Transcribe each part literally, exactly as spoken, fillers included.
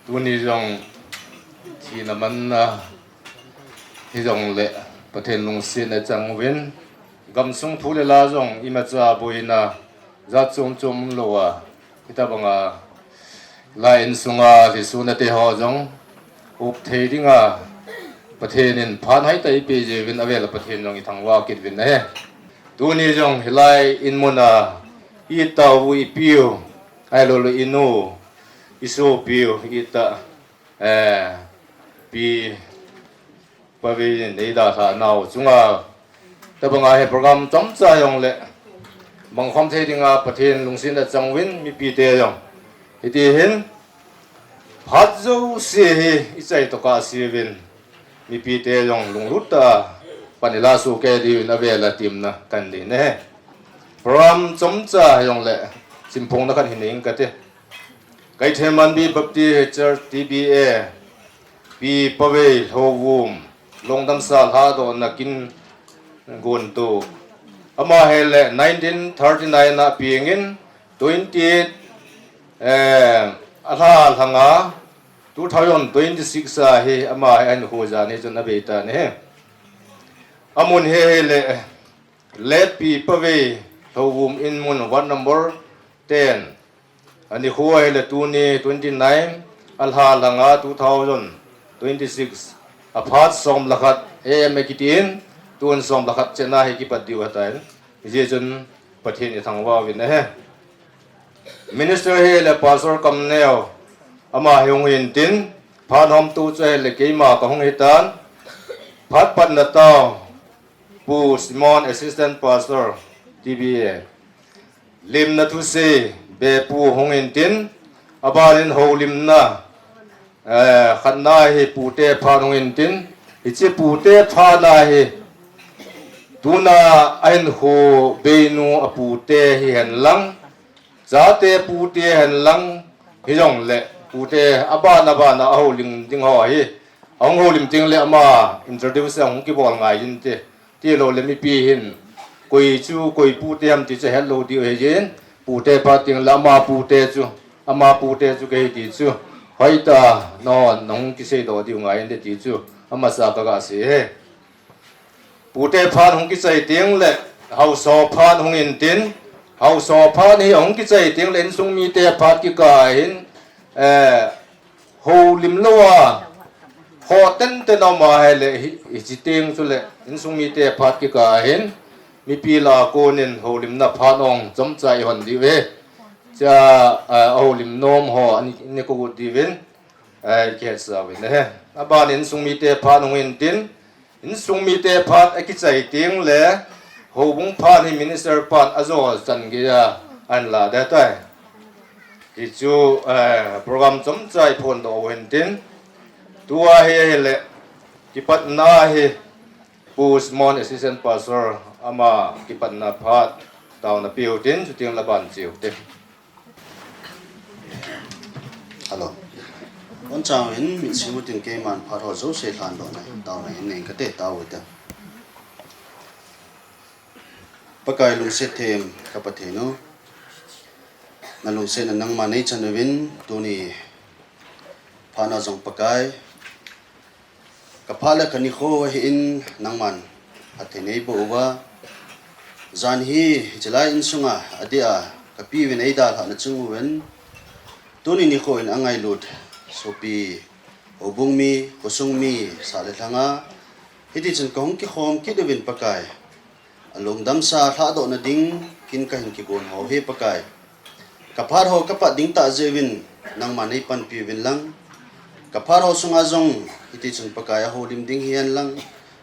Tuni jong thina manna hijongle Pathen lungsetna chang uvin, gamsung thu le la jong imacha boina jat chom chom umlouva, hitabanga la insunga lhisuna te ho jong up thei dinga Pathen in phat hoitah eipeh jiuvin, avel a Pathen jong ithangvah kit uvin ahi. Tuni jong hilai in muna itah u ipiu, ahilouleh inu, isopiu, itah, eh, Pi Pavei in eidalhah nau chunga, tabanga hi program chomcha jongle mangkhom thei dinga Pathen lungsetna chang uvin, mipite jong hiti hin phat jouse hi ichai tokah seuvin, mipite jong lunglut tah a pan ila sohkei diuvin avel a temna kahin nei ahi. Program chomcha jongle simphongna khat hin nei inge kati. Kaithe Manbi Baptist Church, T B A, Pi Pavei Lhouvum, lungdamsa lhadohna kin gontu. Ama hile nineteen thirty-nine a pengin twenty-eight, eh, alha lhanga two thousand twenty-six a hi ama hi ahinkho jan hi chun abeitan ahi. Amun hi hile Late Pi Pavei Lhouvum in mun, ward number ten. Anikho hile tuni twenty-nine, alha lhanga two thousand twenty-six, aphat som le khat A M akitin, tun som le khat chena hi kipat diu ahitan. Hijeh chun Pathen ithangvah uvin ahi. Minister hile Pastor Kamneo, ama hi hung hintin, phat homtu chu hile keima kahung hitan, phat patna tao, Pu Simon, Assistant Pastor, T B A. Limna thusei bepu hung hintin, abanin houlimna, eh, khatna hi pute phat hung hintin, hiche pute phatna hi tuna ahinkho beinu apute hihen lang, chate pute hen lang, hijongle pute abana bana ahoulim ding ho hi, ahung houlim tengle ama introduce ahung kibol ngai inte. Tiloule mipi hin koi chu koi pute ham ti chu hetlou diu ahin, pute phat tengle ama pute chu, ama pute chu kahi ti chu hoitah a nahung kiseidoh diu ngai inte ti chu amasa kaga sei ahi. Pute phat hung kichai tengle haosa phat hung hintin, haosa phat hi ahung kichai tengle insung mite phat kikah ahin, eh, houlim louva khoh tenten aum ahile hi, hiche teng chule insung mite phat kikah ahin, mipi lah a konin houlimna phat ong chomcha ihon diu ahi. Chua, eh, ahoulim nom ho ani, ani kou diuvin, eh, kihetsah uvin ahi. Abanin insung mite phat hung hintin, insung mite phat akichai tengle houbung phat hi minister phat ajo chan geiya ahin lah ding ahitai. Hichu, eh, program chomcha iphondoh u hintin, tua hi hile kipatna hi Pu Simon, Assistant Pastor, ama kipatna phat taona peu tin, chutengle aban cheu te. Hello. Bonchauvin, mitsim utin keiman phat ho jouse lhandohna taona hin nei inge kati, tao ute. Pakai lungset them ka Pathen u, nalungsetna nangman neichan uvin, tuni phatna jong Pakai, kaphat le kanikho ahin nangman phatthei neiboh uva, jan hi hichelai insunga adeh a kapiuvin eidalhahna chung uvin, tuni nikho in angailut sopi, houbung mi, khosung mi, sah le lhanga hitichun kahung kikhom kit uvin Pakai, alungdamsa lhadohna ding kin kahin kigon ho hi Pakai, kaphat ho kapat ding tah jeh uvin nangman neipanpi uvin lang, kaphat ho sunga jong hitichun Pakai ahoulim ding hihen lang,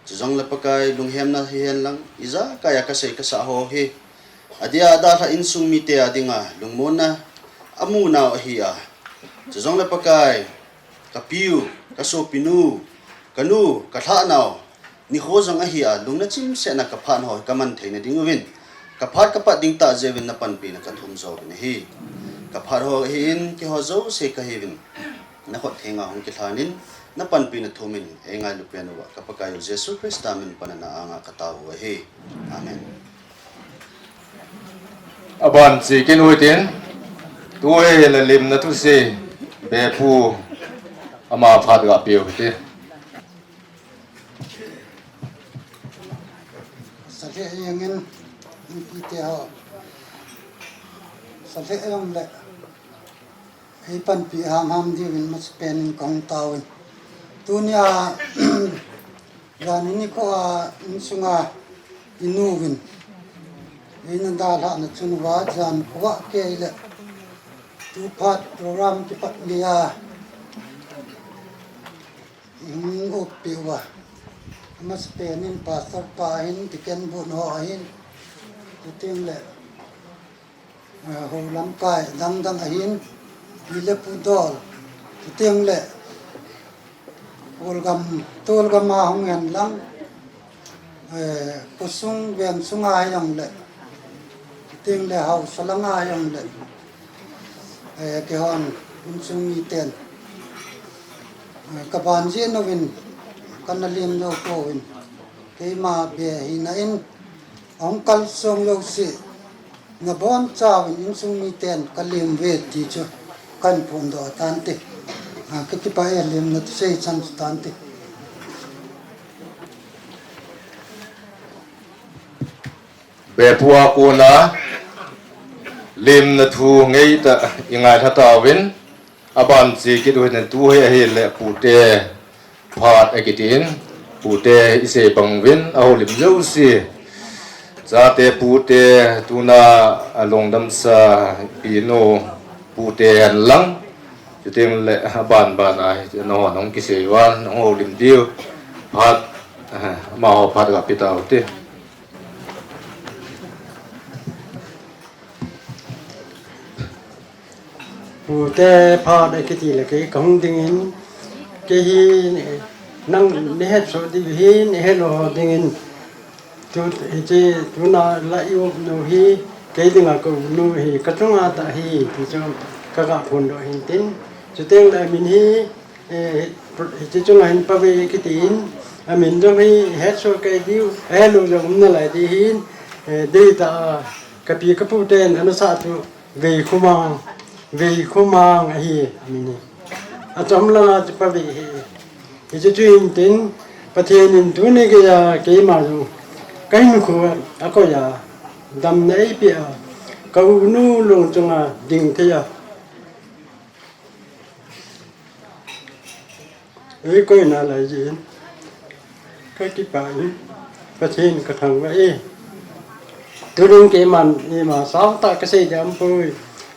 chujongle Pakai lunghemna hihen lang, ijakai a kasei kasah ho hi adeh a dalhah insung mite a dinga lungmonna amu nau ahi a, chujongle Pakai, kapiu, kasopinu, kanu, kalhahnau nikho jong ahi a, lungna chimsetna kaphat ho kaman theina ding uvin, kaphat kapat ding tah jeh uvin napanpina kathum jouvin ahi. Kaphat ho ahin, keiho jouse kahiuvin, nakhut thenga hung kilhanin, napanpina thumin eingailu pen uva ka Pakai u Jesu Christa min pan a na anga katao u ahi. Amen. Aban cheh kit u hitin, tu hile limna thusei bepu Ama phat ga peh u hite. Sa le yang in, in pi te ho. Sa le yang le. Ei panpi hamham diuvin masapen in kong tauvin. Tunia, jan ini ko a insunga inuvin. Eina dalhahna chun uva jan ko a kei le. Tuphat program kipat lia. Ihung upi uva. Masapen in pastor pa hin, deacon bun ho hin. Chuteng le. Eh, ho lamkai dangdang ahin, pi le pu dol, chuteng le, Kolgam, Tolgam a hung hen lang, eh, khosung veng sunga hi jong le, chuteng le haosa langa hi jong le, eh, keihon, insung miten, eh, kaban jeh uvin, kana lim jou pouvin, keima be hina in, ahung kalsong jouse, nabonchauvin insung miten kalim uve ti chu kahin phondoh tante. A, kakipah e, limna thusei chan chu tante. Bepu a kona limna thu ngeitah ingailha tauvin, aban che kit u hitin, tu hi ahile pute phat akitin, pute isei bang uvin, ahoulim jouse. Chate pute tuna alungdamsa pinu pute hen lang. Chuteng le aban ban a hi, nahon hung kisei uva, nahung houlim diu. Phat, eh, amaho phat ga pe tau te. Pute phat akiti le kei kahung dingin, kei hi nang nahet soh diu hin, nahet lou dingin, tu, hiche, tuna la i-um nu hi, kei dinga ka-um nu hi, kachunga tah hi, ti chu kaga phondoh hin tin. Chuteng le amin hi, Eh, hiche chunga hin Pavei kitin, amin jong hi het soh kei diu, ahet lou jong um nalai di hin, eh, deitah a, kapi kapu ten ana sah chu Veikhomang, Veikhomang ahi, amin hi. Achom langa chu Pavei hi. Hiche chu hin tin, Pathen in tuni geiya keima jong kahinkho akoi a, damna eipeh a, ka-unu lung chunga ding thei a. Eikoi nalai jeh in, kakipah in, Pathen kathangvah e. Tunin keiman, ima sautah kasei ding umpoi.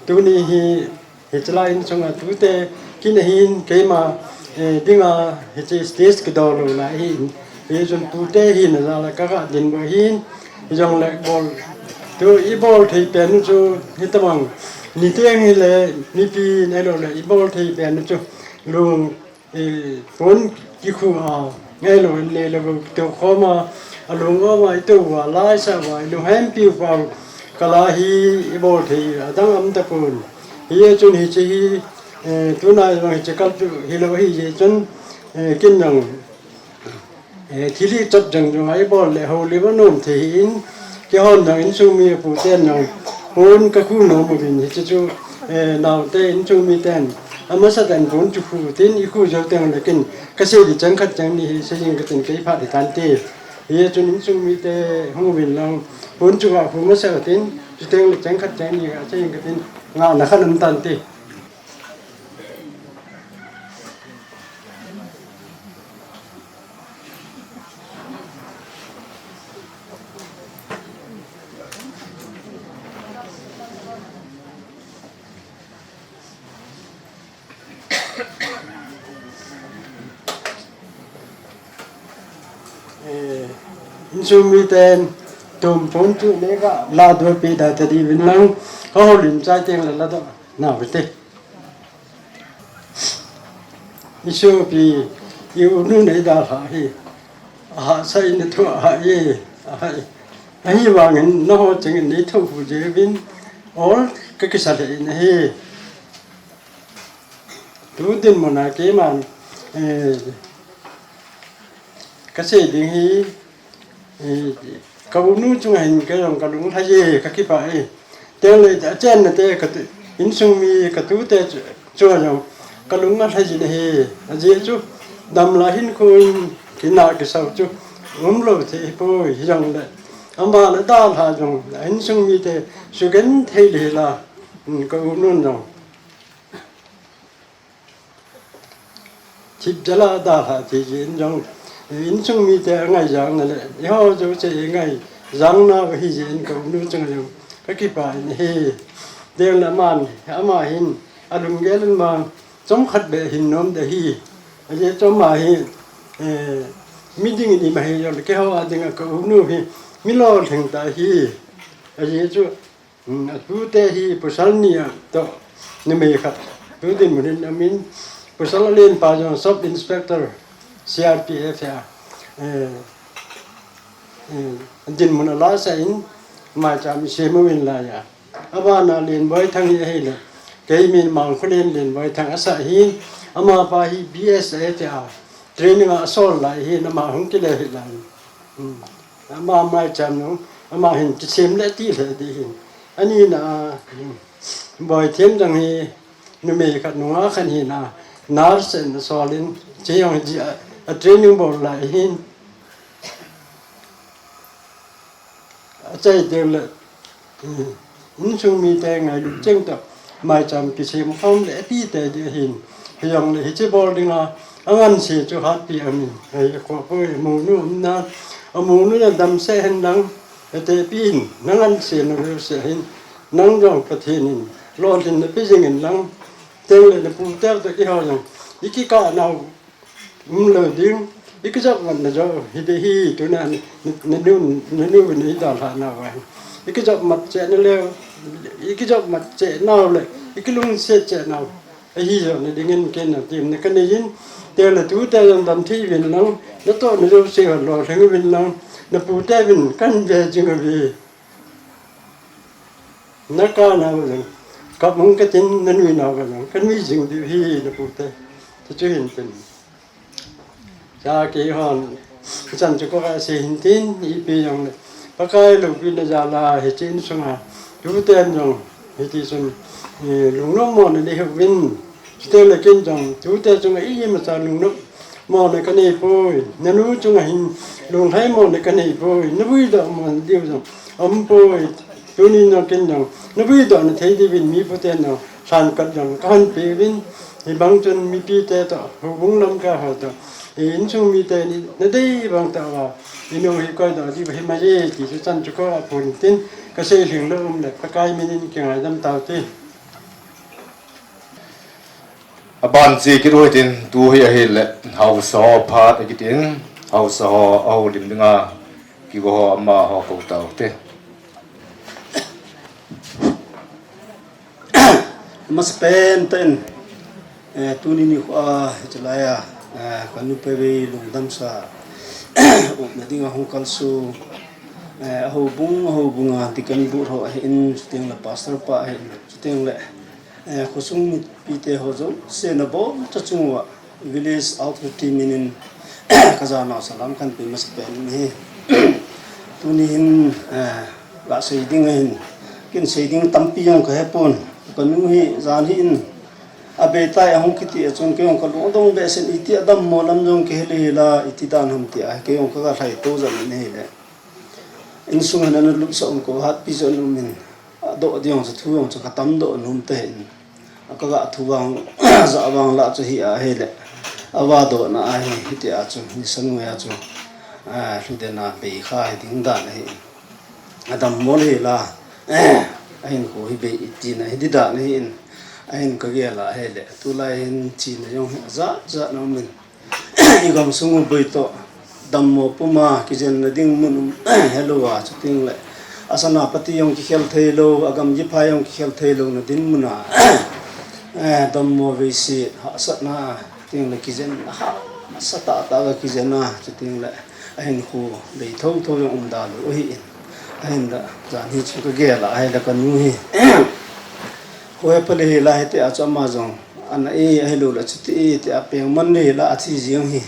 Tuni hi, hiche la insunga tute, kin ahin, keima, eh, dinga, hiche stage kidol lou lai ahin. Hichun tute hina jal a kaga dinbou ahin, hijongle bol, tu ibol thei pen u chu hitobang, niteng hile, nipi in ahiloule ibol thei pen u chu, lung, eh, pon kikhu a, ahiloule lou, tou khom a, alung um a, itou uva, laisah uva, ilunghempiu pau, kal a hi ibol thei, adang um tapon. Hichun hiche hi, eh, tuna ibang hiche kal chu hilou ahi jeh chun, eh, kin jong, eh, thilhi chot jong jong a ibol le houlim anom thei hin, keihon jong insung mi apu ten jong, pon kakhu nom uvin hiche chu, eh, naote insung mi ten, amasa ten pon chu khu tin ikhu jou teng le kin, kasei di chang khat chang ni hi sei jing katin kei phat hitante. Hichun insung mite hung uvin lang, pon chu ga khu masa tin, chuteng le chang khat chang ni ga sei jing katin, ngahna khat um tante. Eh, insung miten tum pon chu neiga ladoh peh da tadi uvin lang, kahoulim chai teng le ladoh nau hite. Isopi, i-unu neidalhah hi, ahahsa in athu ahah e, ahah e. Ahivangin nangho chengin neithoh hu jeh uvin, ol kakisa lheh in ahi. Tu dinmun a keiman, eh, kasei ding hi, eh, ka-unu chunga hin kei jong kalung lhai e, kakipah e. Tengle achenna te katu, insung mi katute chu, chu jong, Kalung alhai jin ahi, ajeh chu damlai hin khun kina kisau chu umlou thei hipoi, hijongle ama le dalha jong a insung mite sugenthei lheh la, um, ka u nun jong thip jala dalha thei jin jong, insung mite angaijang na le, eiho jouse ingaijang nau ahi jeh in ka u nu chunga jong kakipah in ahi. Deng le aman, ama hin alunggel in ma chomkhat beh hin nom ding ahi. Ajeh chu ama hi, eh, mi ding in ima hijongle keiho a dinga ka u nu hi mi lolhing tah ahi. Ajeh chu, um, atute hi pasal ni a toh numei khat tu dinmun in amin, pasal alen pa jong Sub Inspector C R P F a, eh, eh, dinmun alasah in maicham isem uvin laiya. Abana Lenboithang hi ahile, kei min Mangkholen Lenboithang asah hin, amapa hi B S A tia training a asol lai hin, ama hung kile hih lai. Hmm. Ama maicham nung, ama hin kisem le ti le ding hin. Anina, hmm, Boithem jong hi numei khat nungah khat hina, nurse in asol in, chejong hi a, a training bol lai hin. Achai teng le, insung mite ngailut cheng tah, maicham kisem khom le atite ding ahin. Hijongle hiche bol dinga angansei chu hatpi amin. Hei, akhohpoi, amonu umna, amonu na damsah hen lang, atepi in, nangansei na veuseh hin, nang jong Pathen in lolhinna pe jing in lang, teng le napu te toh keiho jong ikikah nau umlou ding, ikijopmatna jong hi ding ahi, tuna na, na, nanu, nanu na idalhah nau ahi. Ikijopmat cheh nau le, ikijopmat cheh nau le, ikilungset cheh nau ahi jong na dingin ken na temna kanei in, teng le tute jong damthei uvin lang, natoh na jouse ho lolhing uvin lang, napu te vin kan ve jing uve. Nakah nau jong, kap hung katin, nanui nau jong kanui jing diu ahi napu te. Chuchu hin tin. Cha keihon, ichan chu koi asei hin tin, ipi jongle Pakai loupina jal a hiche insunga tuten jong hiti chun, eh, lungnom mona nei uvin. Chuteng le ken jong tute chunga imacha lungnom mona kanei poi. Nanu chunga hin lunglhai mona kanei poi. Navuidoh mona diu jong aumpoi. Tuni jong ken jong navuidoh na thei diuvin mi puten jong lhankhat jong kahin pe uvin. Hibang chun mipi te toh, houbung lamkai ho toh, insung mite in nadei bang tah uva, inu hi koidoh diu ahi mai e ti chu chan chu koi aphon tin, kasei lhinglou um le Pakai min in kingaidam tau te. Aban che kit u hitin, tu hi ahile haosa ho phat akitin, haosa ho ahoulim dinga kigo ho amaho kou tau te. Masapen tah in, eh, tuni nikho a, hichelai a, eh, kanu Pevei lungdamsa umna dinga hung kalsong, eh, ahoubung, ahoubung a deacon board ho ahin, chuteng le pastor pa ahin, chuteng le, eh, khosung mipite ho jouse nabonchauva chung uva, Village Authority min in kajanau salam kahin pe masapen in ahi. Tuni hin, eh, gasei ding ahin, ken sei ding tampi jong kahepon. Kanu hi jan hi in abeitai ahung kiti a chun kei jong kalung adong behseh in, iti a dammo lam jong kihil hel a, iti dan ham tia kei jong kaga lhai to jeng in ahile, insung hin ana lupsah um ko, hatpi jong um in, adoh ding jong chu thu jong chu katam doh nom tah in. Kaga thu vang, jah vang lah chu hi ahile, avadohna ahi, hitia chu nisan ngei a chu, ah, lhuden a bei kha hi ding dan ahi. Adammo hel a, ahinkho hi bei tina hi ding dan ahin, ahin kagel a ahile, tulai hin china jong hi ajat jat na um in. Igamsung u boi toh, dammo puma kijenna ding mun um helouva, chuteng le asanapati jong kikhel theilou, agam jiphai jong kikhel theilouna dinmun a, eh, dammo veise hahsatna, chuteng le kijenna hahsa tahtah a kijen a, chuteng le ahinkho bei thotho jong um da lou ahin. Ahinla, jan hi chu kagel a ahile kanu hi, khohe pha le hel a hitia chu ama jong ana e, ahilou le chuti e tia pengman le hel a athi jeng hi.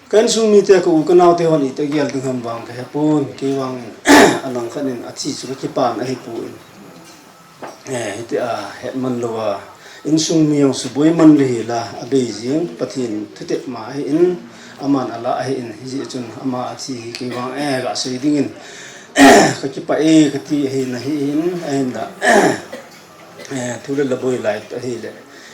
Ka insung mite, ka u ka naote hon iti gel ding ham vang kahepon, kei vang in alangkhat in athi chu kakipah na ahipon. Eh, hitia hetman louva, Insung mi jong suboi man le hila, abei jing Pathen thutep ma ahin, aman ala ahin, hijeh chun ama athi hi kei vang e, gasei dingin, kakipah e, kati ahin, ahin, ahinla, eh, thu le la boi lai ahile,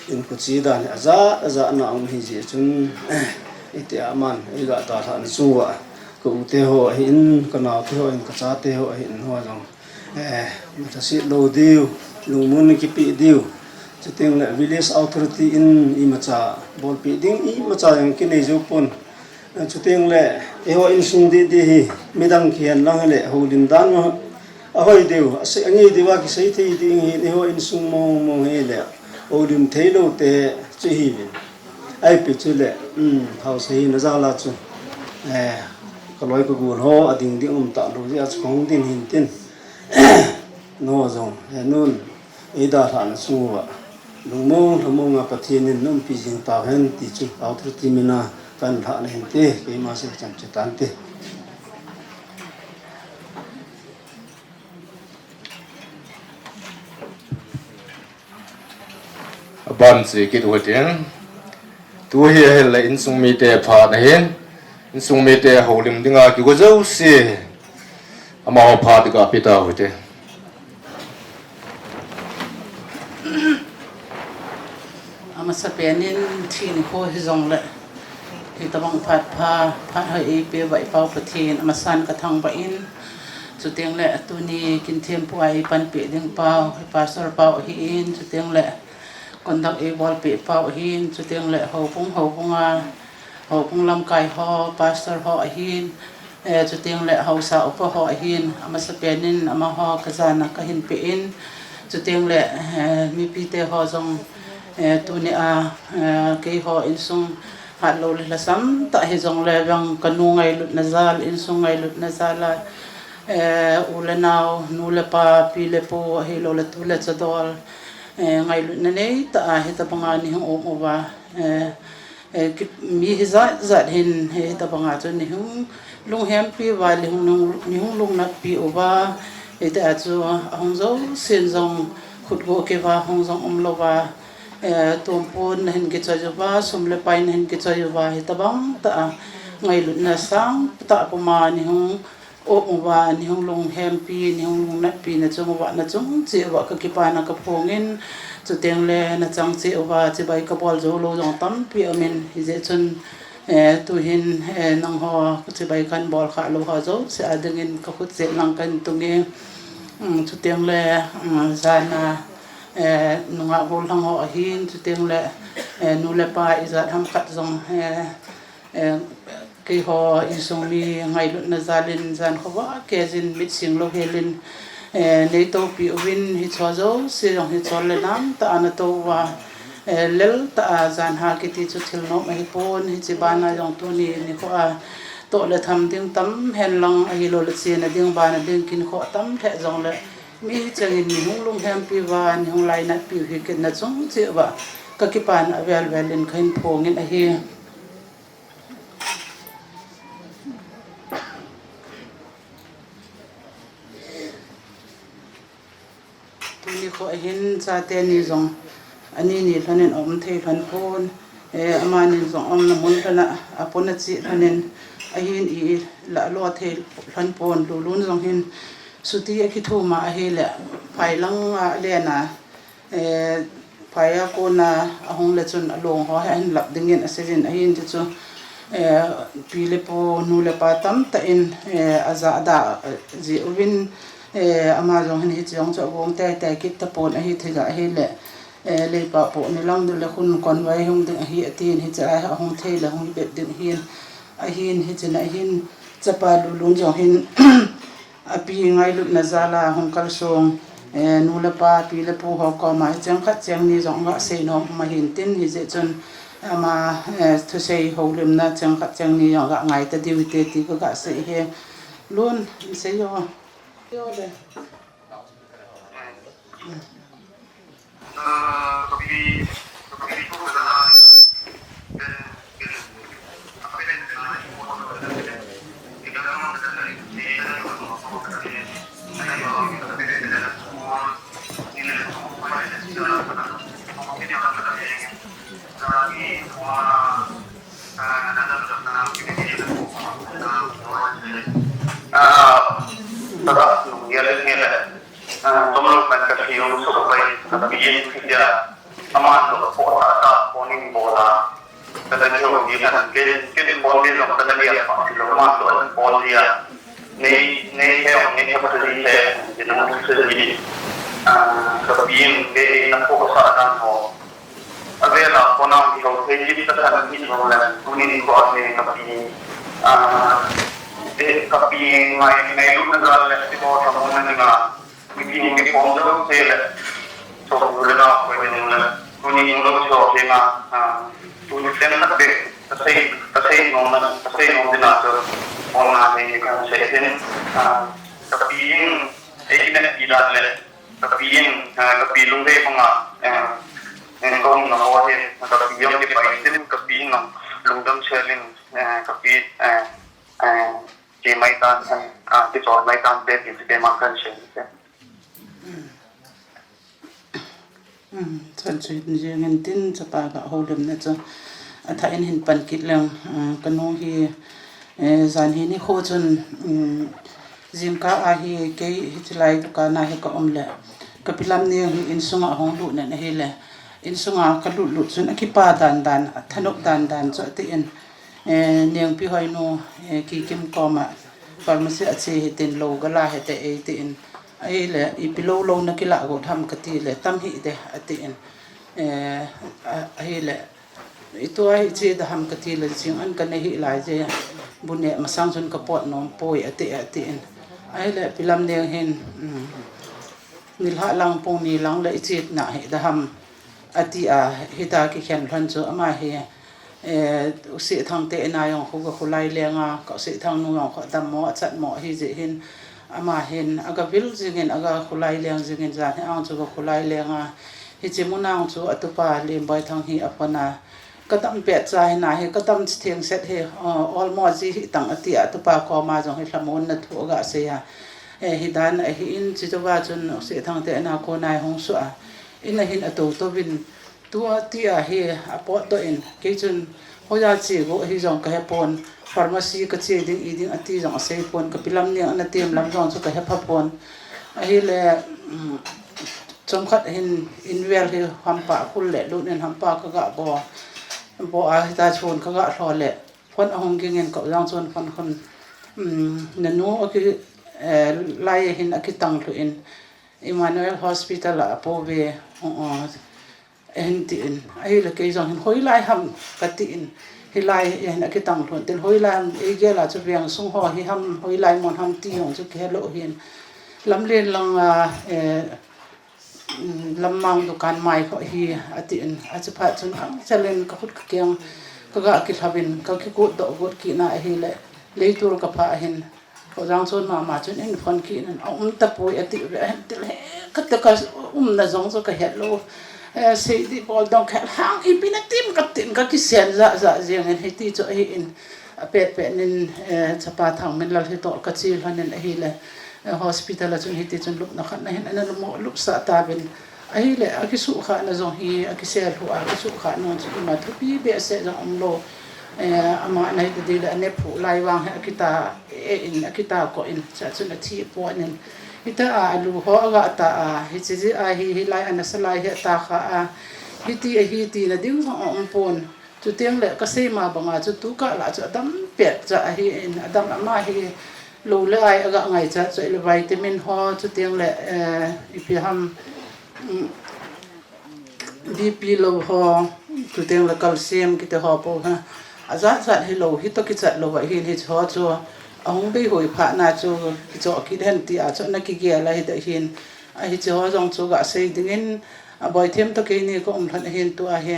in kochi dan hi ajat, ajat na um hijeh chun, eh, iti aman, iga dalhah na chunga, ka u te ho ahin, ka nao te ho ahin, ka cha te ho ahin, ho jong. Eh, mathaset lou diu, lungmon kipe diu. Chuteng le village authority in imacha bolpeh ding, imacha jong kinei jou pon. Eh, chuteng le, eiho insung didi hi, midang kihen lang le, houlim dan ma, ahoi diu, asei, angei diu a kisei thei ding hi, eiho insung mong mong hi le, houlim thei lou te, chu hi vin. Ahi pi chu le, um, haosa hi na jal a chu. Eh, ka loi ka gol ho, ading ding um ta lou, jeh a chu kahung ding hin tin. No jong, eh, nun, ei dalhah na chunga. Lungmong, lungmong a Pathen in na umpi jing tauhen ti chu, authority mina kan lhah na hin te, keima sei chan chu tan te. Aban chi kit u hitin. Tu hi ahile insung mite phat ahin. Insung mite houlim dinga kigo jouse. Amaho phat ga pe tau hite. Amasapen in thi nikho hijongle, hitabang phat pha, phat hoi eipeh uva i Pau Pathen, amasan ka thangvah in, chuteng le tuni kin thempu a eipanpi ding pau, i Pastor pau ahin, chuteng le conduct eibolpi pau ahin, chuteng le houbung, houbung a, houbung lamkai ho, Pastor ho ahin, Eh, chuteng le haosa upa ho ahin, amasapen in amaho ka jana ka hin pe in, chuteng le, eh, mipite ho jong, eh, tuni a, eh, keiho insung hatlou le lhasam tah hijongle vang ka nu ngailutna jal, insung ngailutna jal a, eh, u le nao, nu le pa, pi le pu, ahilou le tu le cha dol, eh, ngailutna nei tah a hitabang a nei hung um uva, eh, Eh, ki-, mi hijat jat hin, hitabang a chu nei hung lunghempi uva, nei hung lung, nei hung lungnatpi uva, hitia chu ahung jousen jong khut go keuva hung jong umlou va, eh, tumpun na hin kichoi uva, sum le pai na hin kichoi uva, hitabang tah a ngailutna sangtah puma nei hung um uva, nei hung lunghempi, nei hung lungnatpi na chung uva, na chung cheh uva ka kipana ka phong in, chuteng le na chang cheh uva, chibai ka bol jou lou jong tampi aum in, hijeh chun, eh, tuhin, eh, nangho chibai kan bol kha lou ho jouse a dingin ka khut chet lang kan tung e, um, chuteng le, um, jana, eh, nungah gollhang ho ahin, chuteng le, eh, nu le pa ijat ham khat jong, eh, Eh, keiho insung mi ngailutna jal in jan khovah kei jin mit sing lou hel in, eh, nei toupi uvin hiche jouse jong hiche le nam tah a na tou uva, eh, lel tah a jan ha kiti chu thil nom ahi pon hiche bana jong tuni nikho a toh le tham ding tam hen lang ahilou le chena ding bana ding kin kho tam lheh jong le mi chang in nei hung lunghempi uva, nei hung lainatpi u hi kei na chung cheh uva ka kipana avel vel in ka hin phong in ahi. Tuni kho ahin chate ni jong ani ni lhon in aum thei lhon pon, eh, amani jong aumna mun lhon a, apon ache lhon in ahin i la lo thei lhon pon, Lulun jong hin suti akithum a ahile phai lang a len a, eh, phai a kona ahung le chun along ho hi ahin lap dingin asei in ahin ti chu, eh, pi le pu, nu le pa tamtah in, eh, aja ada, eh, ji uvin, eh, ama jong hin hiche jong chu agong tei tei kit tapon ahi thei ja ahile, eh, leipa po ni lang du le khun kon vai hung ding ahi atin hiche a ahung thei le hung bep ding hin ahin hiche na hin chapa Lulun jong hin Api ngailutna jal a hung kalsong, eh, nu le pa, pi le pu ho koma hi cheng khat cheng ni jong ga sei nom um ahin tin hijeh chun ama, eh, thusei houlimna cheng khat cheng ni jong ga ngai ta diu hite ti ka ga sei e. Lun, sei o. Sei o le. Tomlo kan ka thei um suk pai, ka pi in thei dia, aman lo po ta ta po ning bo la, ka na thei um di kan ken ken po di lo ka na dia pa di lo man lo po dia, nei nei he ong nei he pa di he, di na mo se di, ka pi in de na po sa dan ho. Avela kona mi ho thei jin ka than ni ho la, tunin ko ame ka pi, ah, te ka pi ngai ngai lu na gal le ti ko tha mo na ni nga, mi pi ni ko jo se le, so lu le na ko ni le, tunin lo so se na, ah, tu ni ten na be, ka sei, ka sei no na, ka sei no dina so, ona he ni ka sei ten, ah, ka pi in, e ki na pi la le, Ka pi in, eh, ka pi lungdei banga, eh, eh, ka umna ho hi, ka pi jong kipai tin, ka pi in lungdam sel in, eh, ka pi, eh, eh, ki mai tan, eh, ah, kichol mai tan te, ti te ma kan sel te. Um, chan chu hin jeng in tin, chapa ka houlim na chu. Athah in hin pan kit leng, ah, ka nu hi, eh, jan hi nikho chun, um, Jingkah a hi kei hitilai dukan a hi ka um le, ka pi Lamneng hi insunga ahung lut nen ahile, insunga ka lut lut chun akipa dan dan, athanop dan dan chu atin, eh, Nengpi Hoinu, eh, Kikim koma pharmacy a che hitin lo gala hite eitin, ahile, ipi lo lo na kila got ham kati le, tam hite atin, eh, a-, ahile, Itua hi che da ham kati le jing an ka nei hi lai je, bu ne masang chun ka pot nom poi ati atin. Ahile pi Lamneng hin, um, nilhah lang pung ni lang le i che na hi da ham ati a, hita kikhen lhon chu ama hi, eh, u Sehthang te ina jong khu ka khulai lenga, ka u Sehthang nu jong khu dammo achatmo hi je hin, ama hin aga vil jingin aga khulai leng jingin jan hi ang chu ka khulai lenga, Hiche mun a chu atupa Lemboithang hi aphone a, ka dam pet cha hi na hi, ka dam theng set hi, uh, olmo ji hi tang ati a, atupa koma jong hi lhamon na thu aga sei a. Eh, hi dan ahi in, chuche va chun Sehthang te ana kona hung su a. In a hin ato to vin, tua ti a hi apot to in, kei chun hoiya che go hi jong ka he pon, pharmacy ka che ding i ding ati jong asei pon, ka pi Lamneng ana tem lam jong chu ka he pha pon. Ahile, um, Chomkhat hin invel hi hampa khul le lut in hampa ka ga bo, bo a hita chun ka ga lho le, phone ahung ging in ka u Jangchon phone khun, um, nanu aki, eh, lai hin aki tang lhu in Emmanuel Hospital a apo ve, uh, uh, ahin ti in. Ahile kei jong hin hoilai ham ka ti in. Hilai hin aki tang lhu in tin hoilai ham, ei gel a chu veng sung ho hi ham, hoilai mun ham ti jong chu kihe lou hin. Lamlen lang a, eh, um, Lammang dukan mai kho hi, ati in, achi phat chun ang chalin ka khut ka keng, ka ga kilhavin, ka kigot doh got kit na ahile, leitul ka pha ahin, ka u Jangchon mama chun in phone kit in, aum tapoi ati ve, ahin til he, ka te ka umna jong chu ka het lou, eh, sei di bol dong khel hang, ipi na tim ka tin, ka kisen ja ja jeng in, hiti chu ahi in, apet pet nin, eh, chapa Thangminlal hi toh ka che lhon in ahile, eh, hospital a chun hiti chun lupna khat na hin ana lumo lupsah tauvin. Ahile, akisuhkhah na jong hi, akisel lhu a, akisuhkhah na jong chu ima thupi behseh jong umlou. Eh, ama na hi tadi le, ane phu lai vang hi akita, eh, in, akita ko in, cha chun athi pon in. Hita a, alu ho aga ta a, hiche ji a hi, hilai ana sa lai hi ata kha a, hiti ahi tina ding jong aum pon. Chuteng le ka sei ma banga chu tu kah lah chu adam pet cha ahi in, adam ama hi lou le ai aga ngaicha chu le vitamin ho chuteng le, eh, ipi ham, um, B P lou ho chuteng le calcium kiti ho po ha. Ajat jat hi lou hi to kichat lou va hin hi ho chu ahung bei hoi pha na chu kicho kit hen ti a chu na kigel a hi da hin ahi chu ho jong chu ga sei ding in a Boithem to keini ka um lhon ahin tu ahi.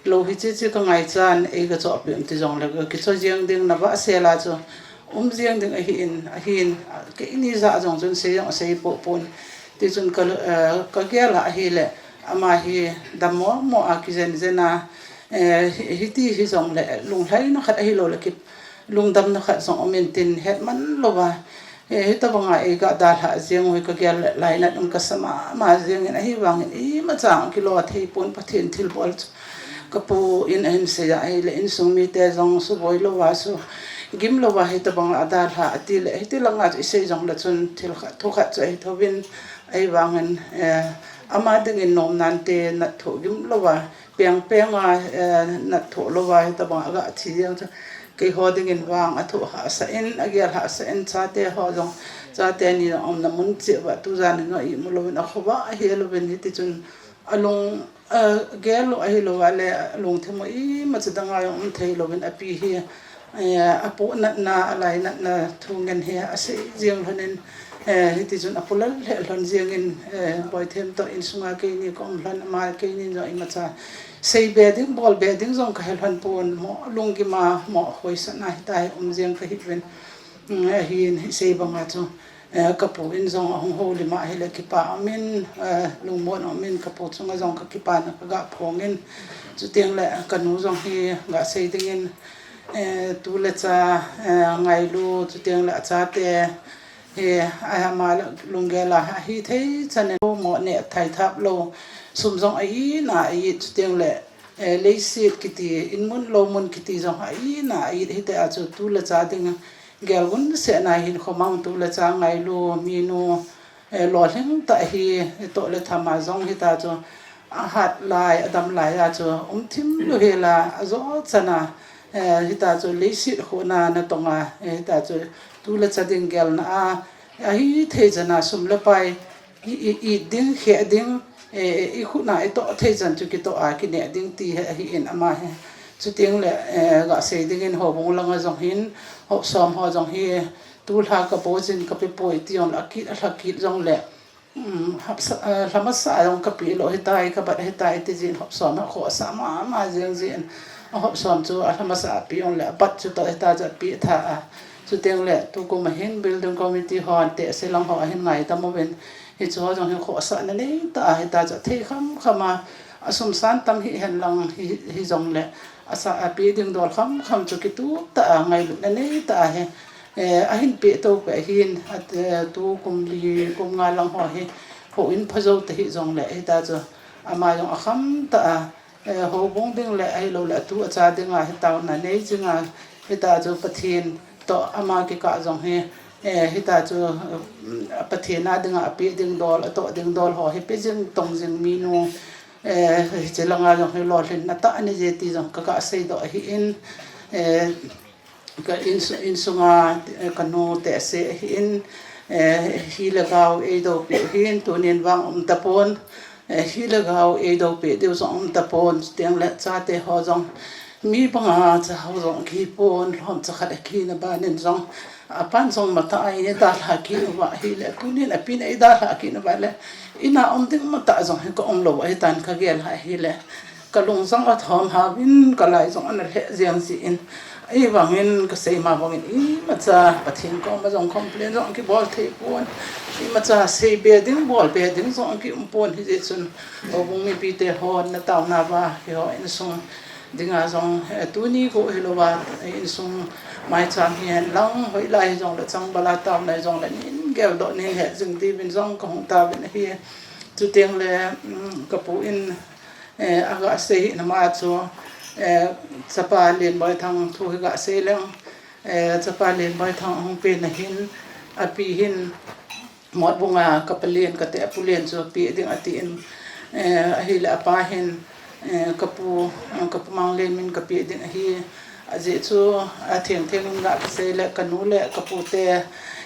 Lou hiche che ka ngaichan, ei ka chohpeh um ti jongle, ka kicho jeng ding na vahsel a chu, um jeng ding ahi in, ahin, keini jah jong chun sei jong asei poh pon. Ti chun ka, eh, ka gel a ahile, ama hi dammo mo a kijen jen a, eh, hi, hiti hi jongle, lunglhaina khat ahilou le ki, lungdamna khat jong um in tin, hetman louva, Eh, hitabanga ei ga dalha jeng u hi ka gel le lainat um ka sa mama jeng in ahivangin imacha kilo thei pon Pathen thilbol chu ka pu in ahin sei a ahile insung mite jong suboi louva su gim louva hitabanga dalha ati le hiti langa chu isei jongle chun thil khat thu khat chu ahi thouvin Ahivangin, eh, ama dingin nomnante nat thoh gim louva, peng penga, eh, nat thoh louva, hitabang aga thi jeng chu, keiho dingin vang athoh hahsa in, agel hahsa in, chate ho jong, chate ni jong umna mun cheh uva, tujan in jong imu louvin, akhovah ahi louvin, hiti chun alung, eh, gel lou ahi louva le, alungthim u imacha danga jong um thei louvin, api hi, eh, apoh natna, alainatna thu ngen hi asei jeng lhonin, eh, hiti chun apulal lheh lhon jengin, eh, Boithem toh insunga keini ka um lhon, ama keini jong imacha sei be ding, bol be ding jong kahe lhon pon, mo lunggima, mo hoisana hitia hi um jeng kahiuvin, mm, ahin, isei banga chu, eh, kapu in jong ahung houlim ahile kipa umin, eh, lungmon umin, kapu chunga jong kakipana kaga phongin, chuteng le kanu jong hi ga sei dingin, eh, tu le cha, eh, ngailu, chuteng le achate hi, ama le lunggel a hithei chan in mo neh thei thap lou, sum jong a ina a it, chuteng le, eh, leiset kiti, in mun lou mun kiti jong a ina a it, hitia chu tu le cha ding gel gun sehna hin khomang tu le cha ngailu, minu, eh, lolhing tah hi, toh le thama jong hitia chu ahat lai, adam lai a chu um thim lou hela, ajo chana, eh, hitia chu leiset khona natonga, eh, hitia chu tu le cha ding gelna a, ahithei chana sum le pai, i, i, it ding, kheh ding, eh, i khutna itoh thei chan chu kitoh a kineh ding ti hi ahin ama hi. Chuteng le, eh, ga sei dingin houbung langa jong hin, hop som ho jong hi, tulha kabol jin kapeh poi ti jong le, akit, alha kit jong le, um, hapsa, eh, lhamasa jong kapeh lou hitai, kabat hitai ti jin hop som ha khohsah mama jeng jin, ahop som chu alhamasa apeh jong le, abat chu toh hitia chu apeh tha a. Chuteng le, tukum a hin building committee hon tehse lang ho ahin ngaidam uvin, hichu ho jong hi khohsahna neitah a, hitia chu athei kham kham a, asum san tam hihen lang hi, hijong le, asa apeh ding dol kham kham chu kitup tah a, ngailutna neitah a hi, eh, ahin peh to peh hin, at, eh, tukum li, kum nga lang ho hi, houin pha jou tahih jong le, hitia chu ama jong akham tah a, eh, houbung ding le ahilou le atu acha dinga hi taona nei jinga, hitia chu Pathen toh ama kikah jong hi, eh, hitia chu, um, Pathen a dinga apeh ding dol, atoh ding dol ho hi pe jing tong jing minu, eh, hiche langa jong hi lolhinna tah anei je ti jong kaga seidoh ahin, eh, ka insu-, insunga, eh, kanu tehse ahin, eh, hi le gou eidopeh u hin, tunin vang um tapon, eh, hi le gou eidopeh diu jong um tapon, chuteng le chate ho jong, mi banga cha ho jong kipon, lhomcha khat akina banin jong, apan jong matah a eidalha kit uva ahile, tunin apin eidalha kit uva le, ina um ding matah jong hi ka um lou ahitan kagel ahile, kalung jong athom hauvin, kalai jong ana lheh jeng jin, ahivangin kasei ma bangin imacha Pathen koma jong complain jong kibol thei pon, imacha sei be ding, bol be ding jong kium pon, hijeh chun houbung mipite hon nataona uva, keiho insung dinga jong, eh, tuni ko hilouva, eh, insung maicham hihen lang, hoilai hijong le changbal a taona hijong le nin geldoh nin hejing diuvin jong kahung tauvin ahi. Chuteng le, um, kapu in, eh, aga sei hina ma chu, eh, chapa Lenboithang thu hi ga sei leng, eh, chapa Lenboithang ahung pen ahin, api hin, Motbung a kapalen, kate apulen chu peh ding atin, eh, ahile apa hin, eh, kapu, kapu Manglen min kapeh ding ahi, ajeh chu atheng theng in ga kasei le kanu le kapute,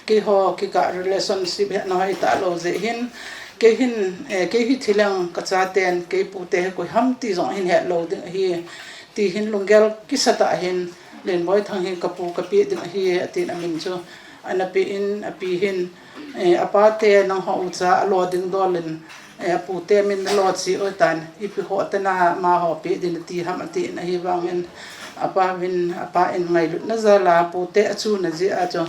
keiho kikah relationship hetna hoitah lou jeh hin, kei hin, eh, kei hi thi leng kachaten, kei pute hi koi ham ti jong hin het lou ding ahi, ti hin lunggel kisatah hin, Lenboithang hi kapu kapeh ding ahi, atin amin chu ana pe in, api hin, eh, apate nangho ucha alo ding dol in, eh, apute min nalo cheh u tan, ipi ho tena amaho peh ding nati ham atin ahivangin, apa vin, apa in ngailutna jal a pute achuna jeh a chu,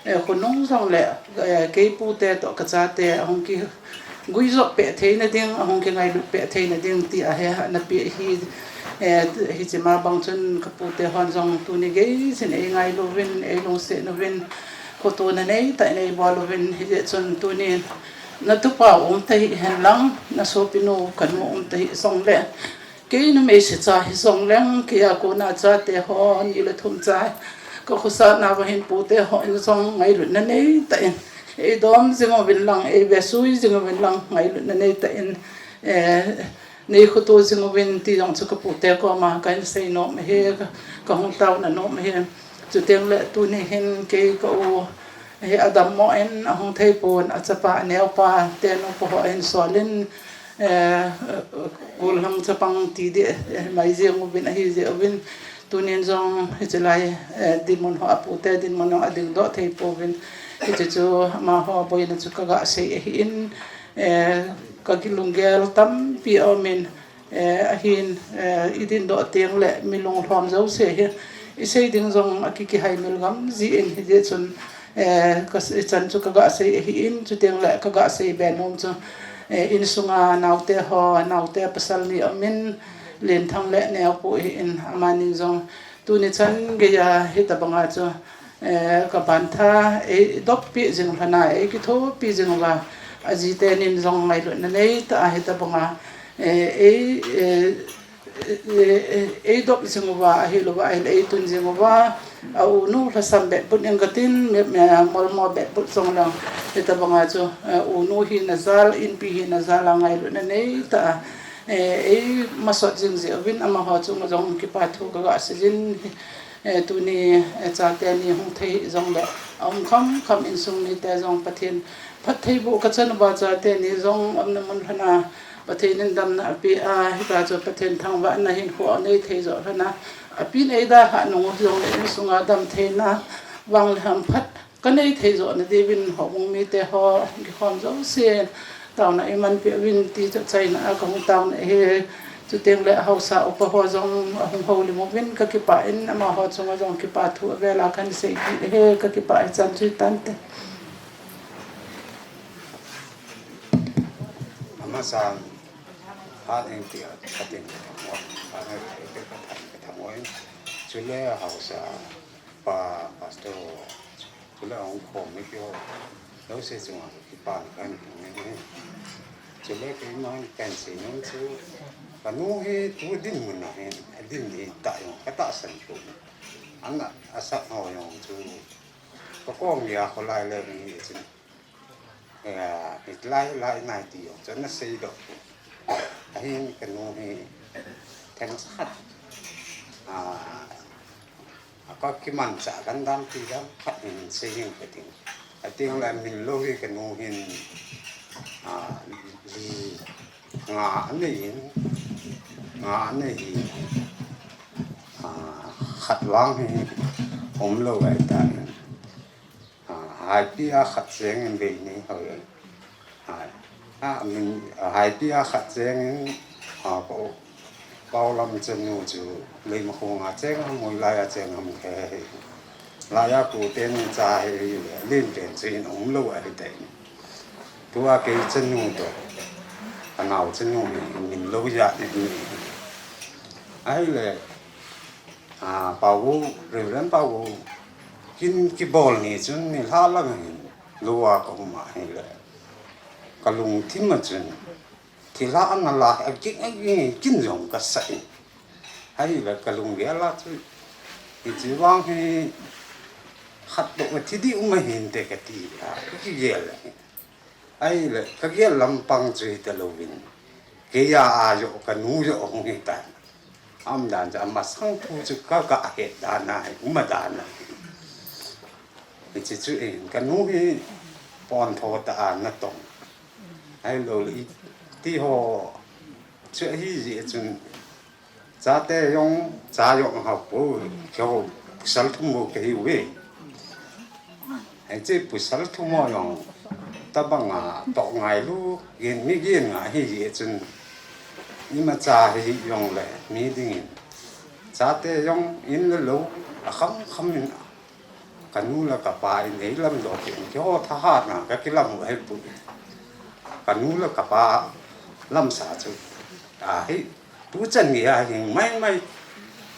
eh, khonung jong le, eh, kei pute toh kachate ahung kiguijop peh theina ding, ahung kingailut peh theina ding ti ahi ana pe hi, eh, hiche ma bang chun kapute hon jong tuni gei jin eingailuvin, eilungset uvin, khotona neitah in eibol uvin, hijeh chun tuni natupa um tahih hen lang, nasopinu kanu um tahih jong le, kei numei secha hijong leng, kei a kona chate ho ni le thum cha, kakhosahna uva hin pute hon jong ngailutna neitah in, Eidom jing uvin lang, eivesui jing uvin lang, ngailutna neitah in, eh, neikhoto jing uvin ti jong chu kapute koma kahin seinom ahi, ka, kahung taona nom ahi. Chuteng le tuni hin kei ka u hi adammo in ahung thei pon, achapa aneopa tenu pa ho ahin sol in, eh, gollhang chapang ti ding, eh, mai jing uvin ahi jeh uvin, tunin jong hiche lai, eh, dinmun ho apute dinmun jong adingdoh thei pouvin. Hiche chu amaho boina chu kaga sei ahin, eh, kalunggel tampi aumin, eh, ahin, eh, idindoh teng le mi lunglhom jouse hi isei ding jong akikihai mil gam jin hijeh chun, eh, ka, ichan chu kaga sei ahin, chuteng le kaga sei be nom chu, eh, insunga naote ho, naote pasal ni aumin, Lenthang le Neopu ahin, amani jong tuni chan geiya hitabanga chu, eh, kaban tha, eidoppi jing lhona, eikithopi jing uva, ajitenin jong ngailutna neitah a hitabanga, eh, ei, eh, eh, eh, eidop jing uva, ahilouva, ahile eitun jing uva, a unu lhasam betbut in katin, mi, mi, molmo betbut jong lang, hitabanga chu, eh, unu hina jal, inpi hina jal a ngailutna neitah a, eh, eimasot jing jeh uvin amaho chunga jong kipa thu kaga seijin, eh, tuni, eh, chate ni hung thei jongle, aum khamkham insung mite jong Pathen phattheiboh kachan uva, chate ni jong umna mun lhona Pathen in damna apeh a, hita chu Pathen thangvahna hinkho anei thei joh lhona, apen eidalhah nung u jongle insunga damtheina vang le hamphat kanei thei joh nadiuvin houbung mite ho kikhom jousen taona eimanpeh uvin ti chu achaina a kahung taona ahi. Chuteng le ahaosa upa ho jong ahung houlim uvin kakipah in amaho chunga jong kipa thu avel a kahin seipeh ahi, kakipah e, chan chu hitante. Amasan, hat engtia, hat engtia, hat engtia, chule ahaosa pa, pastor, chule ahung khom mi keiho jouse chunga kipa kahin pe e. Chule keiman kahin seinom chu, kanu hi tu dinmun a hin, adin hi tah jong katahsan pon. Ana asah ho jong chu, kakom geiya kholai le hichun, eh, hitlai lai nai ti jong chu ana seidoh. Ahin kanu hi themcha khat, ah, kakimanchah dan dam ti dam khat hin sei hing kating. Ateng le min lou hi kanu hin, ah, li nga anei in, nga anei hi, ah, khat vang hi umlou ahitan. Ah, haipi a khat chengin vei ni hoi. Hai. Ah, min, ah, haipi a khat chengin, ah, pao, pao lam chanu chu Leimakhong a cheng ham, Hoilai a cheng ham kahe hih. Laiya koten cha hile, len pen chu hin umlou ahitai. Tua kei chanu toh, anao chanu hi min lou jat ni. Ahile, ah, Pau, Reverend Pau, kin kibol ni chun nilhah lang hin lou a kaum ahile, kalungthim a chun thilha ana la, aging aging kin jong kasah in. Ahile kalunggel a chu, hiche vang hi khat toh kathi ding um ahinte kati a, kakigel ahi. Ahile kagel lampang chu hitalouvin, keiya a joh kanu joh ahung hitan. Aumdan chu amasang thu chu kaga het dan ahi, um a dan ahi. Hiche chu in, kanu hi pontho tah a natong. Ahilouleh iti ho chu ahijeh chun, chate jong cha jong ahao poi, keiho pasal thum bou kahiuve. Hiche pasal thum ho jong tobanga toh ngailu, gen, mi gen ngai ahijeh chun, imacha hijongle mi dingin, chate jong in le lou akham kham in, kanu le kapa in eilamdoh kit in, keiho thahatna kakilam u ahipoi. Kanu le kapa lamsa chu ahi, tuchan geiya hing maimai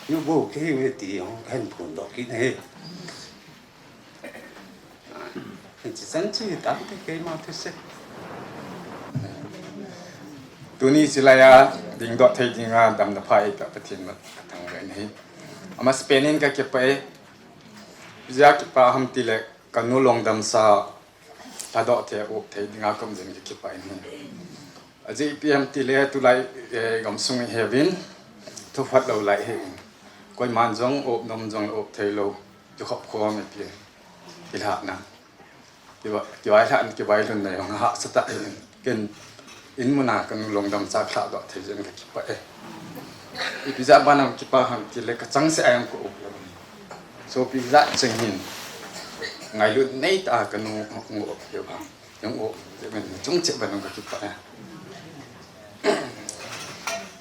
u bou kahiuve ti jong kahin phondoh kit ahi. Hiche chan chu hitante keima thusei. Tuni chilai a dingdoh thei dinga damna pha eipeh Pathen a kathangvah in ahi. Amasapen in kakipah e. Ijeh a kipah ham tile, kanu lungdamsa Lhadoh thei, up thei dinga kaum jin kakipah in ahi. Ajeh ipi ham itile tulai, eh, gamsung ihiuvin, thuphat lou lai ahin. Koiman jong up nom jong up thei lou, kikhop khom ipi. Kilhahna. Kiva-, kivailhahna, kivailhunna jong hahsa tah ahin. Ken in muna kanu lungdam cha kalhadoh thei jeh in kakipah e. Ipi jeh a ban a kipah ham itile kachangseh a jong ka up lou. Sopi jat cheng hin. Ngailut neitah a kanu up lou ham. Jong up, jeh in chung cheh ban jong kakipah e.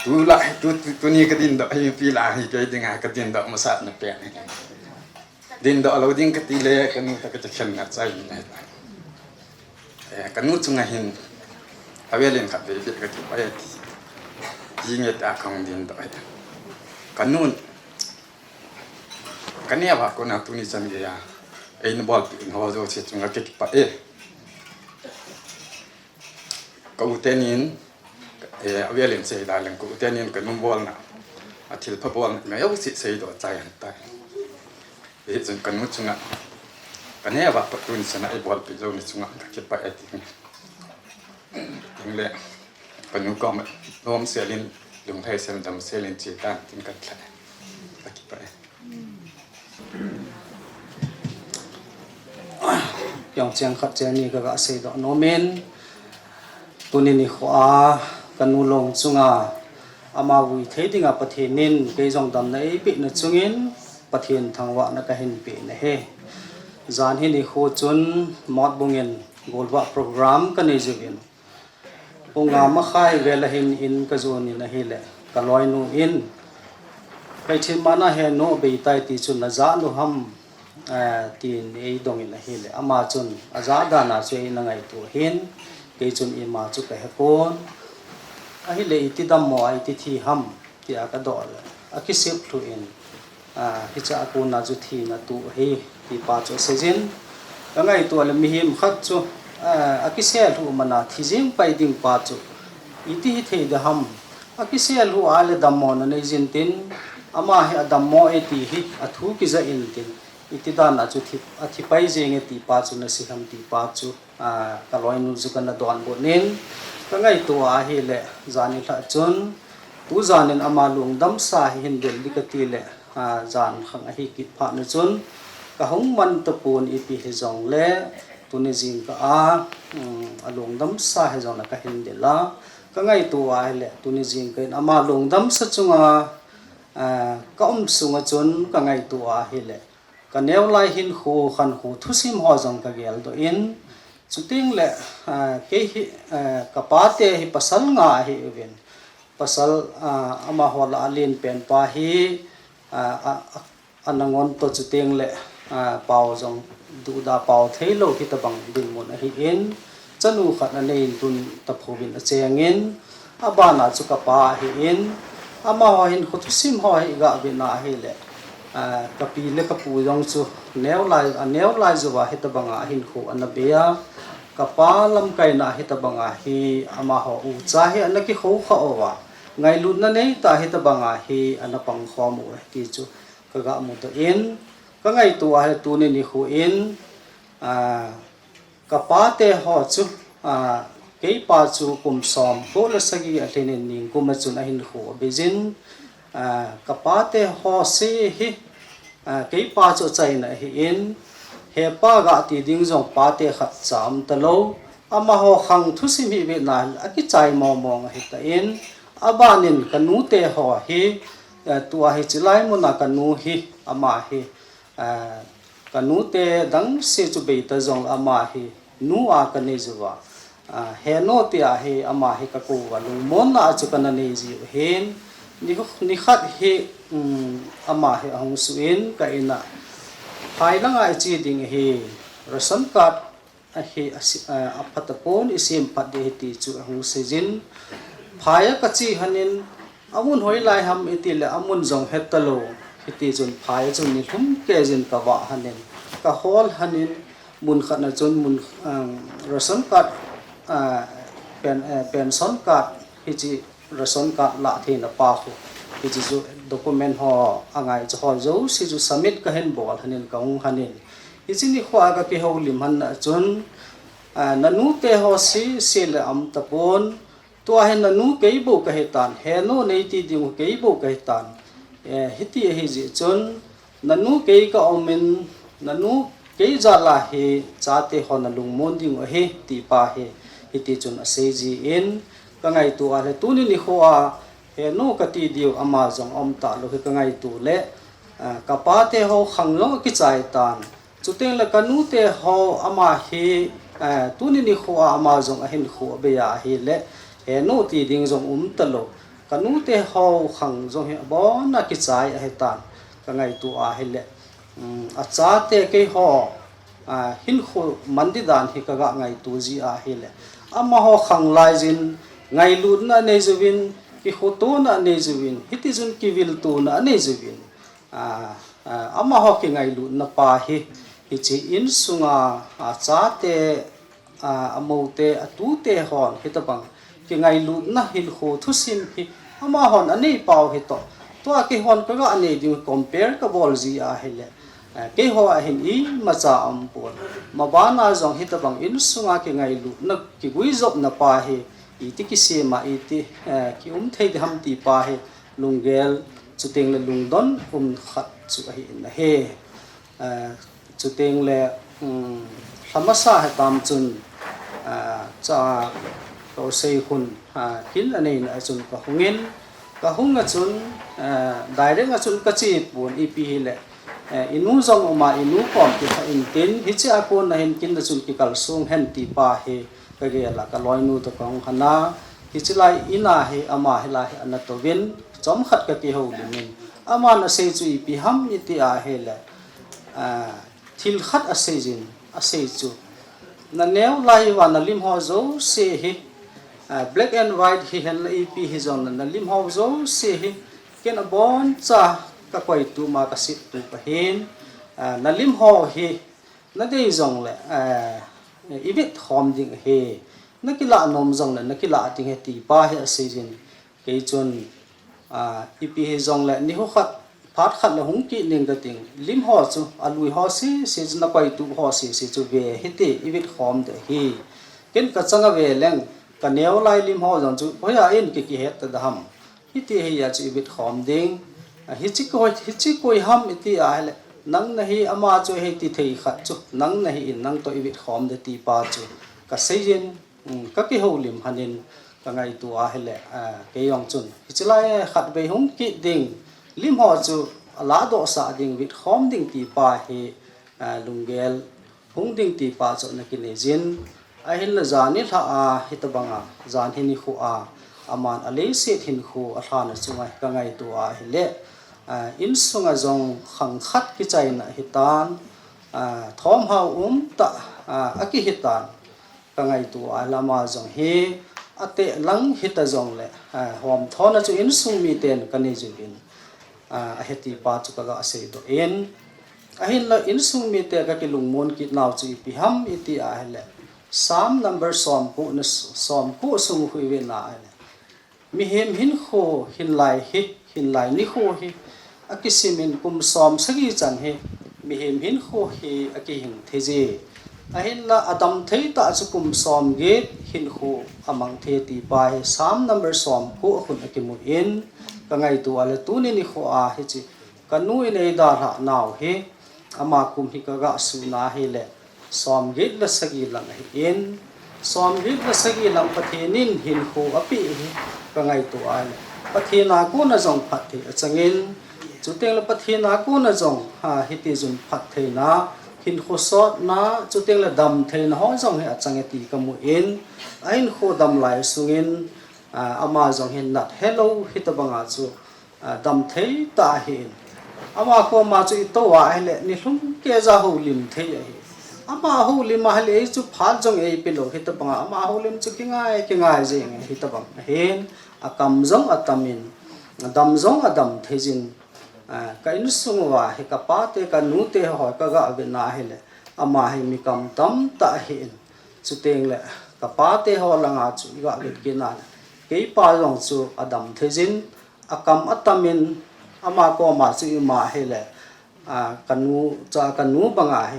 Tulai, tu, tu, tuni kadindoh hi, ipi lah hi, kei dinga kadindoh masatna pen ahi. Dindoh lou ding kati le, kanu toh kache khenna chai ahi. Eh, kanu chunga hin, avel in khatvei beh kakipah e ti. Ti nge ta kahung dindoh e. Kanun, kaneo a kona tuni chan geiya eina bolpeh ho jouse chunga kakipah e. Ka u tenin, eh, avel in sei da leng, ka u tenin kanu bolna, athilpha bolna, ima jouse seidoh chai ahitai. Hijeh chun kanu chunga, kaneo a pat tuni chan a eibolpeh jou ni chunga kakipah e ti. Tin le, kanu koma lomsel in, lunglhaisel in, damsel in che tan tin kalhai. Kakipah e. Keijong cheng khat cheng ni kaga seidoh nom in, tuni nikho a kanu long chunga ama vui thei dinga Pathen in keijong damna eipeh na chungin Pathen thangvahna kahin peh na ahi. Jan hi nikho chun Motbung in golvah program kanei jiuvin, pung nga makhai vel a hin in kajon in ahile, kaloinu in, Pathen mana henu beitai ti chun najah nu ham, eh, tin eidong in ahile, ama chun ajah dan a chu eina ngaito ahin, kei chun ima chu kahepon, ahile iti dammo a iti thi ham tia kadoh le, akisep lhu in, ah, hiche a kona chu thina toh ahi, ti pa chu aseijin. Kangaito le mihem khat chu, ah, akisel lhu mana thi jeng pai ding pa chu, iti hithei ding ham. Akisel lhu a le dammo nanei jin tin, ama hi adammo e ti hi, athu kija in tin, iti dan a chu thi, athi pai jeng e ti pa chu nase ham ti pa chu, ah, kaloinu chu kana donbut in, kangaito ahile, jan nilhah chun, tujan in ama lungdamsa hi hin del ding kati le, ah, jan khang ahi kit phat na chun, kahung man tapon ipi hijongle, tuni jingkah a, um, alungdamsa hijongle kahin del a, kangaito ahile, tuni jingkah in ama lungdamsa chunga, ah, kaum sunga chun kangaito ahile, kaneo lai hinkho, khankho thusim ho jong kageldoh in, chuteng le, ah, kei hi, ah, kapate hi pasal nga ahiuvin. Pasal, ah, amaho lah a alen pen pa hi, ah, a, a, anangon toh chuteng le, ah, pao jong duhdah pao theilou hitabang dinmun ahin, chanu khat anei in tun taphouvin achengin, abana chu kapa ahin, amaho hinkho thusim ho hi gah vena ahile, ah, kapi le kapu jong chu neo lai, aneo lai jouva hitabanga hinkho ana bei a, kapa lamkaina hitabanga hi amaho ucha hi ana kikhoukhah uva, ngailutna neitah hitabanga hi ana pangkhom u ahi ti chu kagah mudoh in, kangaito ahile tuni nikho in, ah, kapate ho chu, ah, keipa chu kum somko le sagi alhin in ningkum a chun ahinkho abeijin, ah, kapate ho se hi, ah, keipa chu achaina ahin, hepa gah ti ding jong pate khatcha umtalou, amaho khang thusim hi vena akichai mongmong ahitan, abanin kanute ho hi, ah, tua hiche lai muna kanu hi, ama hi, ah, kanute dangse chu beita jongle ama hi nu a kanei jouva, ah, henu tia hi ama hi kakou uva lungmonna a chu kana nei jiu ahin, ni, nikhat hi, um, ama hi ahung suh in ka in a, phai langa iche ding ahi, ration card ahi, aphatapon isem phat ding ahi ti chu ahung seijin, phai a kache lhonin, amun hoilai ham itile amun jong hetalou, hitichun phai a chun nilhum keijin kavah lhonin, kahol lhonin, mun khatna chun mun, um, ration card, ah, pen, eh, pension card hiche ration card lah theina pa khu, hiche chu document ho angaicha ho jouse chu submit kahin bol lhonin kahung lhonin, hiche nikho a kakihoulim lhonna chun, Ah, nanu te ho sese le aum tapon, tua hi nanu kei bou kahitan, henu neiti ding kei bou kahitan. Eh, hiti ahi jeh chun, nanu kei ka umin, nanu kei jal a hi chate ho nalungmon ding ahi, ti pa hi, hiti chun asei jin, ka ngaito a le tuni nikho a, henu kati diu ama jong aum talou hi ka ngaito le, ah, ka pa te ho khang jong akichai tan. Chuteng le ka nu te ho ama hi, eh, tuni nikho a ama jong ahinkho abei a ahile, henu ti ding jong um talou. Ka nu te ho khang jong hi abon a kichai ahitan. Ka ngaito a ahile, um, achate keiho, ah, hinkho man di dan hi ka ga ngaito ji a ahile, amaho khang lai jin ngailutna anei jouvin, kikhotona anei jouvin, hiti jun kiviltona anei jouvin. Ah, ah, amaho kingailutna pa hi, hiche insunga, ah, chate, ah, amoute, atute hon, hitabang kingailutna hinkho thusim hi, amahon anei pau hitoh. Tua keihon ka ga nei ding compare ka bol ji ahile, ah, keiho a hin imacha aum pon. Mabana jong hitabang insunga kingailutna, kiguijopna pa hi, iti kisem a, iti, eh, kium thei ding ham ti pa hi, lunggel, chuteng le lungdon um khat chu ahi in ahi. Eh, chuteng le, um, lha masa hitam chun, eh, cha ka u sei hun, eh, kin anei na a chun ka hungin, ka hung a chun, eh, direct a chun ka che pon ipi hile, eh, inu jong uma inu kom kipha in tin, hiche a kon a hin kin a chun kikal sung hen ti pa hi, ka gel a, ka loinu toh ka hung han a, hiche lai in a hi ama hilai hi ana touvin, chomkhat ka kihoulim in. Aman asei chu ipi ham iti ahile, ah, thil khat asei jin, asei chu, na neo lai uva na lim ho jouse hi, ah, black and white hihen le ipi hijong le na lim ho jouse hi, ken abon cha ka koi tup ma ka sep tup ahin, ah, na lim ho hi, na dei jong le, eh, i vet khom ding ahi. Na kilah nom jong le, na kilah ding ahi ti pa hi asei jin. Kei chun, ah, ipi hijong le, nikho khat, phat khat le hung kit ning ka ting. Lim ho chu, alui ho sese chu, na koi tup ho sese chu ve hite, i vet khom ding ahi. Ken ka chang a ve leng, ka neo lai lim ho jong chu, hoiya in ki kihet ta da ham. Hiti hi a chu i vet khom ding. A, hiche koi, hiche koi ham iti ahile, nang nahi ama chu ahi ti thei khat chu, nang nahi in nang toh i vet khom ding ti pa chu ka sei jin, um, ka kihoulim han in ka ngaito ahile, a, kei jong chun, hiche lai khat vei hung kit ding, lim ho chu aladoh sah ding, vet khom ding ti pa hi, a, lunggel hung ding ti pa chu ana kinei jin. Ahinla jan nilhah a, hitabang a, jan hi nikho a, aman aleiset hinkho alhan a chunga ka ngaito ahile, a, insunga jong khang khat kichaina hitan, a, thomhao um tah, a, akihitan, ka ngaito ahile ama jong hi, ateh lang hita jong le, a, hom thona chu insung miten ka nei jiuvin. A, ahi ti pa chu ka ga seidoh in. Ahinla insung mite ka kilungmon kit nau chu ipi ham iti ahile, Psalm number somko na s-, somko sung hui ve na ahile, mihem hinkho hinlai hi, hinlai nikho hi, akisim in kum som sagi chan hi, mihem hinkho hi akihing thei je. Ahinla adam thei tah chu kum som get hinkho amang thei ti pa hi Psalm number somko a khun akimu in, ka ngaito ahile tuni nikho a hiche ka nu in eidalhah nau hi, ama kum hi ka ga suhna ahile, som get le sagi lang ahin, som get le sagi lang Pathen in hinkho apeh hi ka ngaito ahile, Pathen a kona jong phatthei achang in, chuteng le Pathen a kona jong, ha, hiti jun phattheina, hinkho sotna, chuteng le damtheina ho jong hi achang e ti ka mu in, ahinkho dam lai sungin, a, ama jong hi nat helou hitabang a chu, a, damthei tah ahin. Ama koma chu i tou ahile, nilhum keija houlim thei ahi. Ama houlim ahile, ei chu phat jong eipeh lou hitabang a, ama houlim chu kingai, kingai jeng hitabang ahin. Akam jong atam in, adam jong adam thei jin, a, ka insung uva hi ka pate, ka nute ho ka ga vet na ahile, ama hi mi kam tamtah ahin. Chuteng le, ka pate ho langa chu i ga vet kit na le, kei pa jong chu adam thei jin, akam atam in, ama koma chu i um ahile, a, ka nu, cha ka nu banga hi,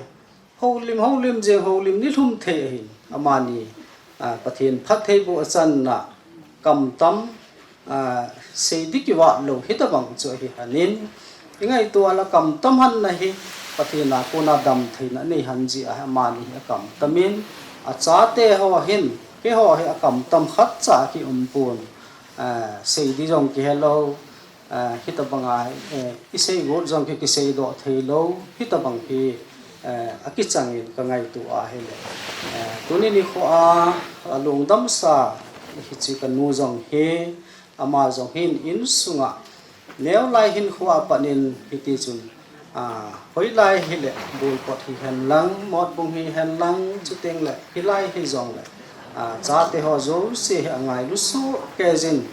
houlim, houlim jeng, houlim nilhum thei ahin. amani, ah, Pathen phattheiboh achanna kamtam, ah, seiding kivat lou hitabang chu ahi hon in, i ngaito a la kamtam hon na hi Pathen a kona damtheina nei hon jeh a amani hi akamtam in, achate ho hin, keiho hi akamtam khatcha kium pon, ah, seiding jong kihe lou, ah, hitabang a, eh, i seigot jong ki, kiseidoh thei lou, hitabang hi, eh, akichang in ka ngaito a hile. Eh, tuni nikho a, alungdamsa, hiche kanu jong hi, ama jong hin insunga, neo lai hinkho a pat in hiti chun, ah, hoilai hile, Bulpot hihen lang, Motbung hihen lang, chuteng le, hilai hijongle, ah, chate ho jouse hi angailu soh kei jin,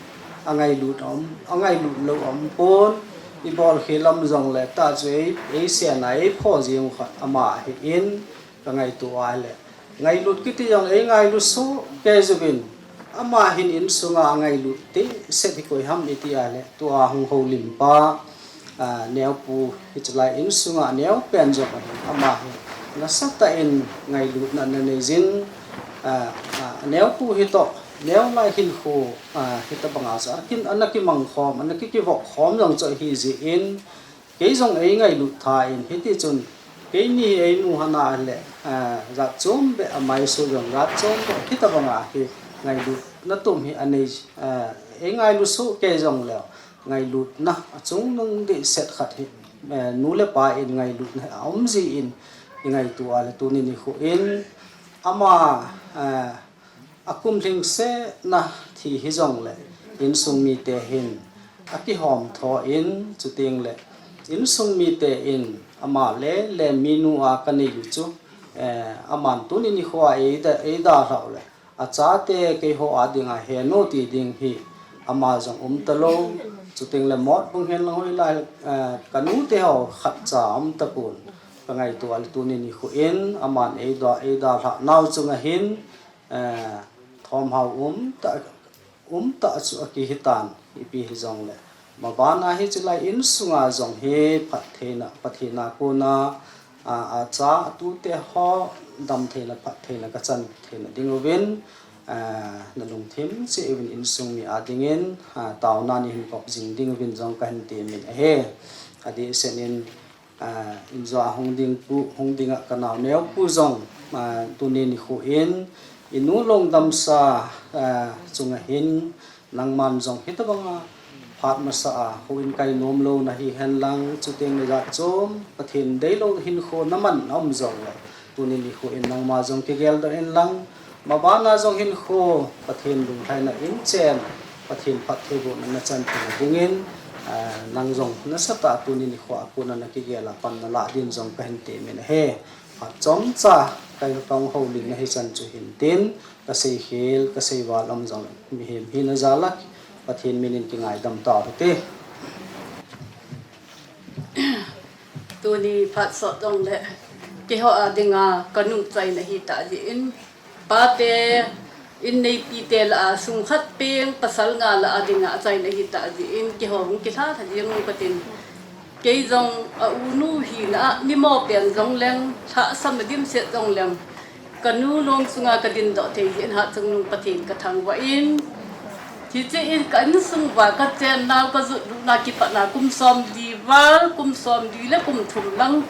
angailut um, angailut lou um pon, i bolkhel lam jongle, tah chu ei, ei sena, ei pho jing khat ama ahin, ka ngaito a le. Ngailut kiti jong ei ngailu soh kei jeh uvin. Ama hin insunga angailut tah set hi koi ham i ti a le. Tua hung houlim pa, ah, neopu hiche lai insunga neopen jong ahin. Ama hi nasatah in ngailutna ana nei jin, ah, ah, neopu hitoh, neo lai hinkho, ah, hitabang a chu. Akin ana kimang khom, ana ki, kivop khom jong chu ahi jeh in, kei jong ei ngailut tha in, hiti chun, keini hi ei mu hon a le, ah, jat chom beh a maisu jong, jat chom beh hitabang a hi ngailutna tum hi anei, ah, ei ngailu soh kei jongle, ngailutna achungnung dehset khat hi, eh, nu le pa in ngailutna aum jeh in, i ngaito a le tuni nikho in, ama, eh, akum lhingsetna thi hijongle, insung mite hin akihom tho in, chuteng le, insung mite in ama le, le minu a ka nei u chu, eh, aman tuni nikho a ei da, ei dalhau le, achate keiho a dinga henu ti ding hi, ama jong um talou, chuteng le Motbung hihen lang hoilai, eh, kanu te ho khatcha um tapon, ka ngaito a le tuni nikho in, aman ei da, ei dalhah nau chunga hin, eh, thomhao um tah, um tah chu akihi tan, ipi hijongle. Mabana hiche lai insunga jong hi phattheina, Pathen a kona, a, acha, atute ho damtheina, phattheina ka chan theina ding uvin, ah, na lungthim cheh uvin insung mi a dingin, ah, taona nei hin kop jing ding uvin jong ka hin temin ahi. Adeh sen in, ah, injo a hung ding pu, hung ding a ka nao neopu jong, ah, tuni nikho in, i nu lungdamsa, ah, chunga hin, nangman jong hitabang a, phat masa a, houin kai nom lou na hihen lang, chuteng le jat chom, Pathen deilou hinkho na man na um jongle, tuni nikho in nangma jong kigel doh in lang, mabana jong hinkho, Pathen lunglhaina in chen, Pathen phattheibohna na chan theina dingin, ah, nang jong nasatah a tuni nikho a kona na kigel a pan na lah din jong ka hin temin ahi. Phat chomcha, ka hung houlimna hichan chu hin tin, ka seikhel, ka seival um jongle, mihem hina jal a, Pathen min in kingaidam tau hite. Tuni phat sot jongle, keiho a dinga ka nu chaina hita jeh in, pate, in neipi te lah a sung khat peng pasal nga lah a dinga achaina hita jeh in, keiho hung kilha lha jeng u katin. Kei jong a unu hina a, nimo pen jongleng, lhahsamna dimset jongleng, ka nu long chunga ka dindoh thei jeh in Hatchungnung Pathen ka thangvah in, hiche in ka insung uva ka chennau, ka jotna, kipatna kum somli val, kum somli le kum thum lang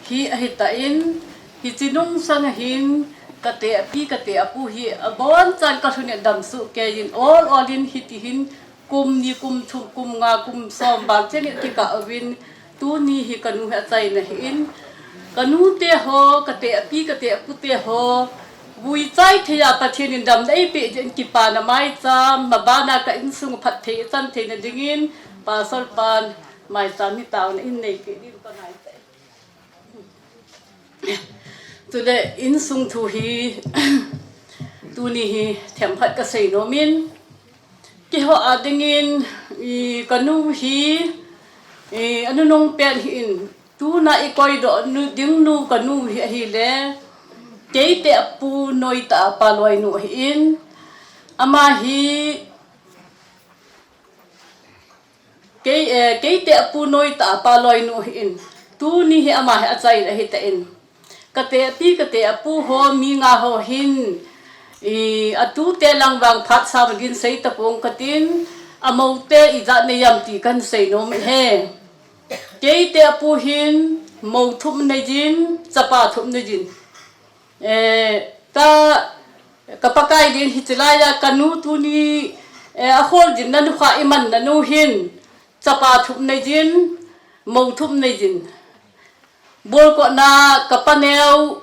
hi ahitan, hiche nungsang a hin ka tehpi, ka tehapu hi abonchan ka lhun in damsoh kei in, ol ol in hiti hin kum ni, kum thum, kum nga, kum som val cheng in kikah uvin, tuni hi ka nu hi achaina ahin, ka nute ho, ka tehpi, ka tehpu te ho, vui chai thei a Pathen in damna eipeh jeh in kipana maicham, mabana ka insung phatthei ichan theina dingin, Pastor pan maicham hi taona in neipeh din ka ngaichat e. Chule insung thu hi, tuni hi themkhat ka seinom in, keiho a dingin, i, ka nu hi, i, anunung pen hi in, tuna i koidoh nu, ding nu ka nu hi ahile, kei tehpu noitah a paloinu ahin, ama hi, kei, eh, kei tehpu noitah a paloinu ahin, tuni hi ama hi achaina ahitan, ka tehpi, ka tehpu ho, mi nga ho hin, I, atute lang vang phat sa vagin sei tapong katin, amoute ijat nei am ti kan sei nom he. Keite apu hin mo thum nei jin, chapa thum nei jin. Eh, ka, ka Pakai din hichilai a kanu tuni, eh, akhol din nanu kha iman nanu hin, chapa thum nei jin, mo thum nei jin. Bolkot na ka paneo,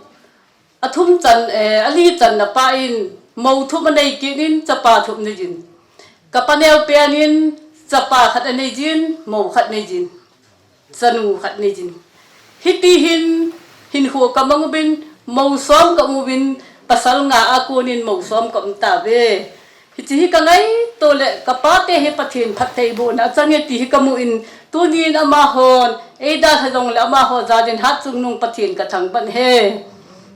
athum chan, eh, ali chan na pa in, mo thum anei kit in, chapa thum nei jin. Ka paneo pen in, chapa khat anei jin, mo khat nei jin. Chanu khat nei jin. Hiti hin, hinkho ka mang uvin, mo som ka um uvin, pasal nga a kon in mo som ka um tave. Hichi hi ka ngaito le, ka pate hi Pathen phattheibohna achang e ti hi ka mu in, tunin amahon, ei dalha jong le amaho jadin hat chungnung Pathen ka thangvah e.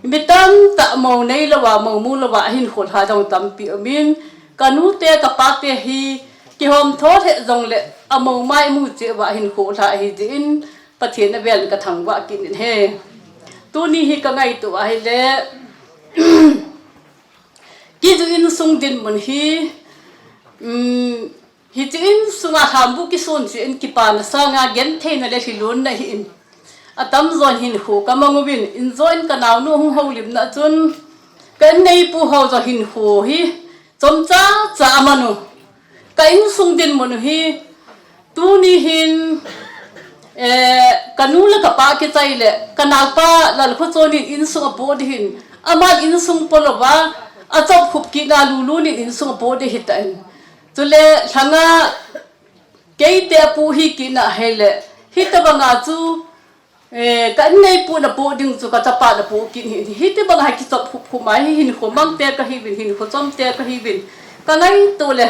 Mi tamtah mo nei louva, mo mu louva, ahinkho lha jong tampi um in, ka nute, ka pate hi, kihom tho lheh jong le, amo mai mu cheh uva hinkho lha ahi jeh in, Pathen avel in ka thangvah kit in he. Tuni hi ka ngaito ahile, kiju insung dinmun hi, um, hiche insunga lhambu kisun chu in kipana sanga gentheina le lhilunna hi in. Atamjon hinkho ka mang uvin, injo in ka naonu hung houlimna chun, ka inneipu ho jong hinkho hi, chomcha cha aman u. Ka insung dinmun u hi, tuni hin, eh, ka nu le ka pa kichai le, ka naopa Lalkhochon in insung apoh ding hin, aman insung polouva, achop khup kitna lulun in insung apoh ding hitan. Chule, lhanga, keite apoh hi kitna hile, hitobanga chu, Eh, ka inneipu napoh ding chu ka chapa napoh kit hi, hitobang a hi kichop khup khup a hi hinkho mangte kahiuvin, hinkho chomte kahiuvin. Ka ngaito le,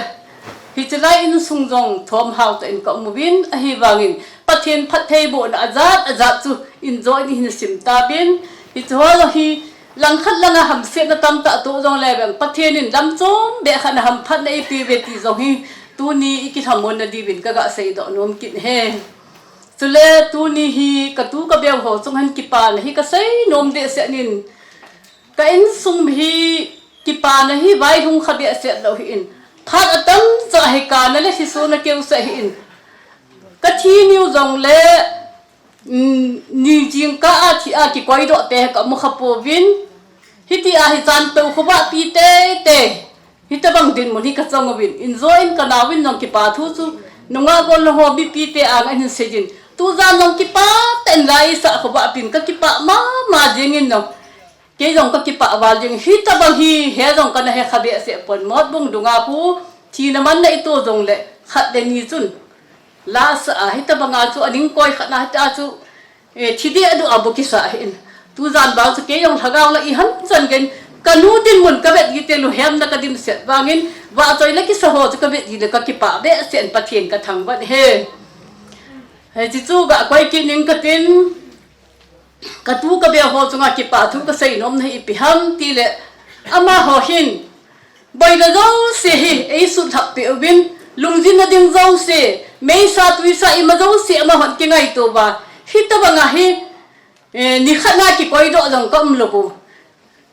hiche lai insung jong thomhao tah in ka um uvin, ahivangin Pathen phattheibohna ajat ajat chu injo in ihin sim tauvin, hiche ho jong hi langkhat langa hamsetna tamtah toh jongle vang Pathen in lam chom beh khat a hamphatna eipeuve ti jong hi tuni i kilhamonna diuvin ka ga seidoh nom kit e. Chule tuni hi ka tu ka beu ho chunga hin kipana hi ka seinom dehset in, ka insung hi kipana hi vailhung kha behseh lou hi in, phat atamcha hi kana le lhisona keuseh hi in, ka thi niu jongle, mm, ni jingkah a thi a kikoidoh te ka mu kha pouvin, hitia hi jan tou khovah pi teitei. Hitobang dinmun hi ka chang uvin, injo in ka naovin jong kipa thu chu, nungah gollhang ho mipite anga hin seijin. Tujan jong kipah tah in la eisah khovah pin ka kipah mama jengin jong. Kei jong ka kipah val jeng, hitobang hi he jong kana he kha behseh pon, motbung dunga pu, thina manna ito jongle, khat le ni chun. La sa a, hitobanga chu aning koi khat na hita chu, Eh, thi deh a duh a bou kisa ahin. Tujan vang chu kei jong lhagao la iham chan gen, ka nu dinmun ka vet ji te, luhemna ka dimset vangin, vahchoi la kisa ho chu ka vet ji le ka kipah behseh in Pathen ka thangvah e. Hiche chu ga koi kit ning katin, ka tu ka beu ho chunga kipa thu ka seinom na hi ipi ham tile, amaho hin, boina jouse hi eisutlhap peh uvin, lungjinna ding jouse, meisa tuisa ima jouse amahon kingaito uva. Hitobanga hi, eh, nikhat na kikoidoh jong ka um lou u.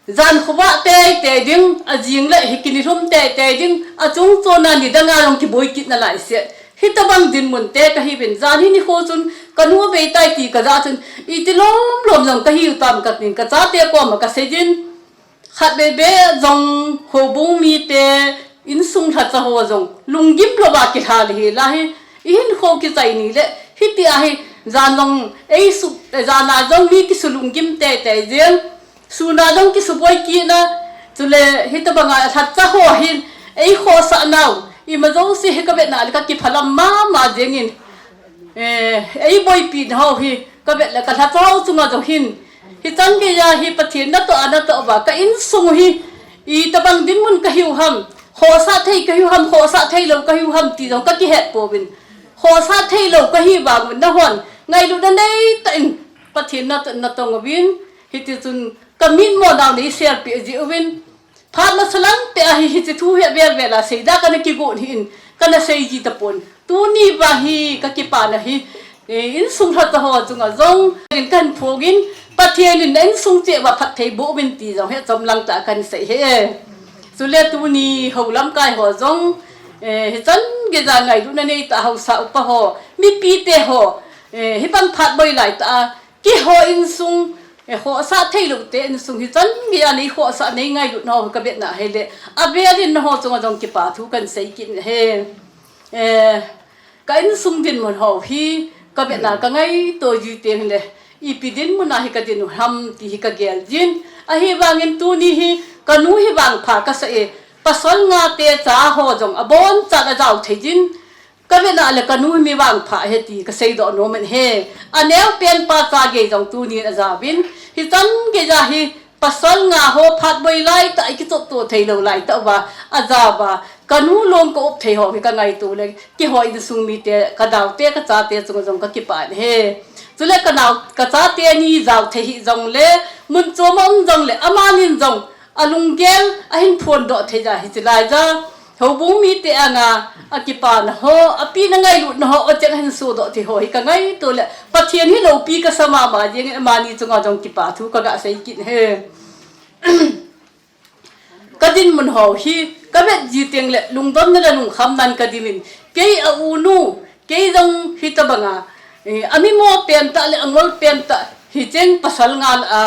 Jan khovah teitei ding, ajing le hi kinilhum teitei ding, achung chon a nidanga jong kiboi kit nalai se. Hitobang dinmun te kahiuvin, jan hi nikho chun ka nu avei tai ti ka ja chun, iti lom lom jong kahiu tam katin, ka chate koma ka seijin. Khat veve jong houbung mite, insung lhacha ho jong lunggim louva kilha le hi la hi, ihinkho kichai ni le, hitia hi, jan jong eisuk, jan a jong mi kisu lunggim teitei jeng, sun a jong kisu boi kit na, chule hitobanga lhacha ho hin, eikhohsah nau, ima jouse hi ka vetna le ka kiphalam mama jengin, Eh, eiboipi nau hi, ka vet le ka lhacha ho chunga jong hin. Hichan geiya hi Pathen natoh a natoh uva, ka insung hi, itobang dinmun kahiu ham, khohsah thei kahiu ham, khohsah thei lou kahiu ham ti jong ka kihet pouvin. Khohsah thei lou kahi vangin nahon, ngailutna nei tah in, Pathen natoh natong uvin, hiti chun ka mitmo nau nei sel peh ji uvin. Phat masa lang peh a hi hiche thu hi avel vel a seida kana kigon hi in, kana seiji tapon. Tuni vang hi ka kipana hi, eh, insung lhacha ho chunga jong, in kan phongin, Pathen in na insung cheh uva phatthei boh uvin ti jong hi chomlang tah a kan sei e. Chule tuni ho lamkai ho jong, eh, hichan geija ngailutna neitah haosa upa ho, mipite ho, eh, hibang phat boi laitah a, keiho insung, eh, khohsah theilou te insung hichan geija nei khohsah nei ngailutna ho kavetna ahile, avel in nangho chunga jong kipa thu kahin sei kit e. Eh, ka insung dinmun ho hi kavetna kangaito ji teng le, ipi dinmun a hi kadin u ham ti hi kagel jin. Ahivangin tuni hi kanu hi vangpha kasah e, pasal nga te cha ho jong abonchan ajao thei jin. Kavetna le kanu hi mi vangpha ahi ti kaseidoh nom in ahi. Aneo pen pa cha gei jong tunin ajaovin. Hichan geija hi pasal nga ho phat boi laitah, ikichotto theilou laitah uva ajao uva, kanu long ka-up thei ho hi kangaito le, keiho insung mite, kanaote kachate chunga jong kakipah e. Chule kanao kachate ni jao thei hih jongle, mun chom a um jongle, amanin jong alunggel ahin phondoh thei ja hiche laija houbung mite anga akipana ho, apina ngailutna ho, acheng ahin sodoh thei ho hi kangaito le, Pathen hi loupi kasa mama jengin amani chunga jong kipa thu kaga sei kit e. Kadinmun ho hi kavet ji teng le lungdonna le lungkhamnan kadimin, kei a unu, kei jong hitobanga, eh, amimo pentah le angol pentah hicheng pasal nga a,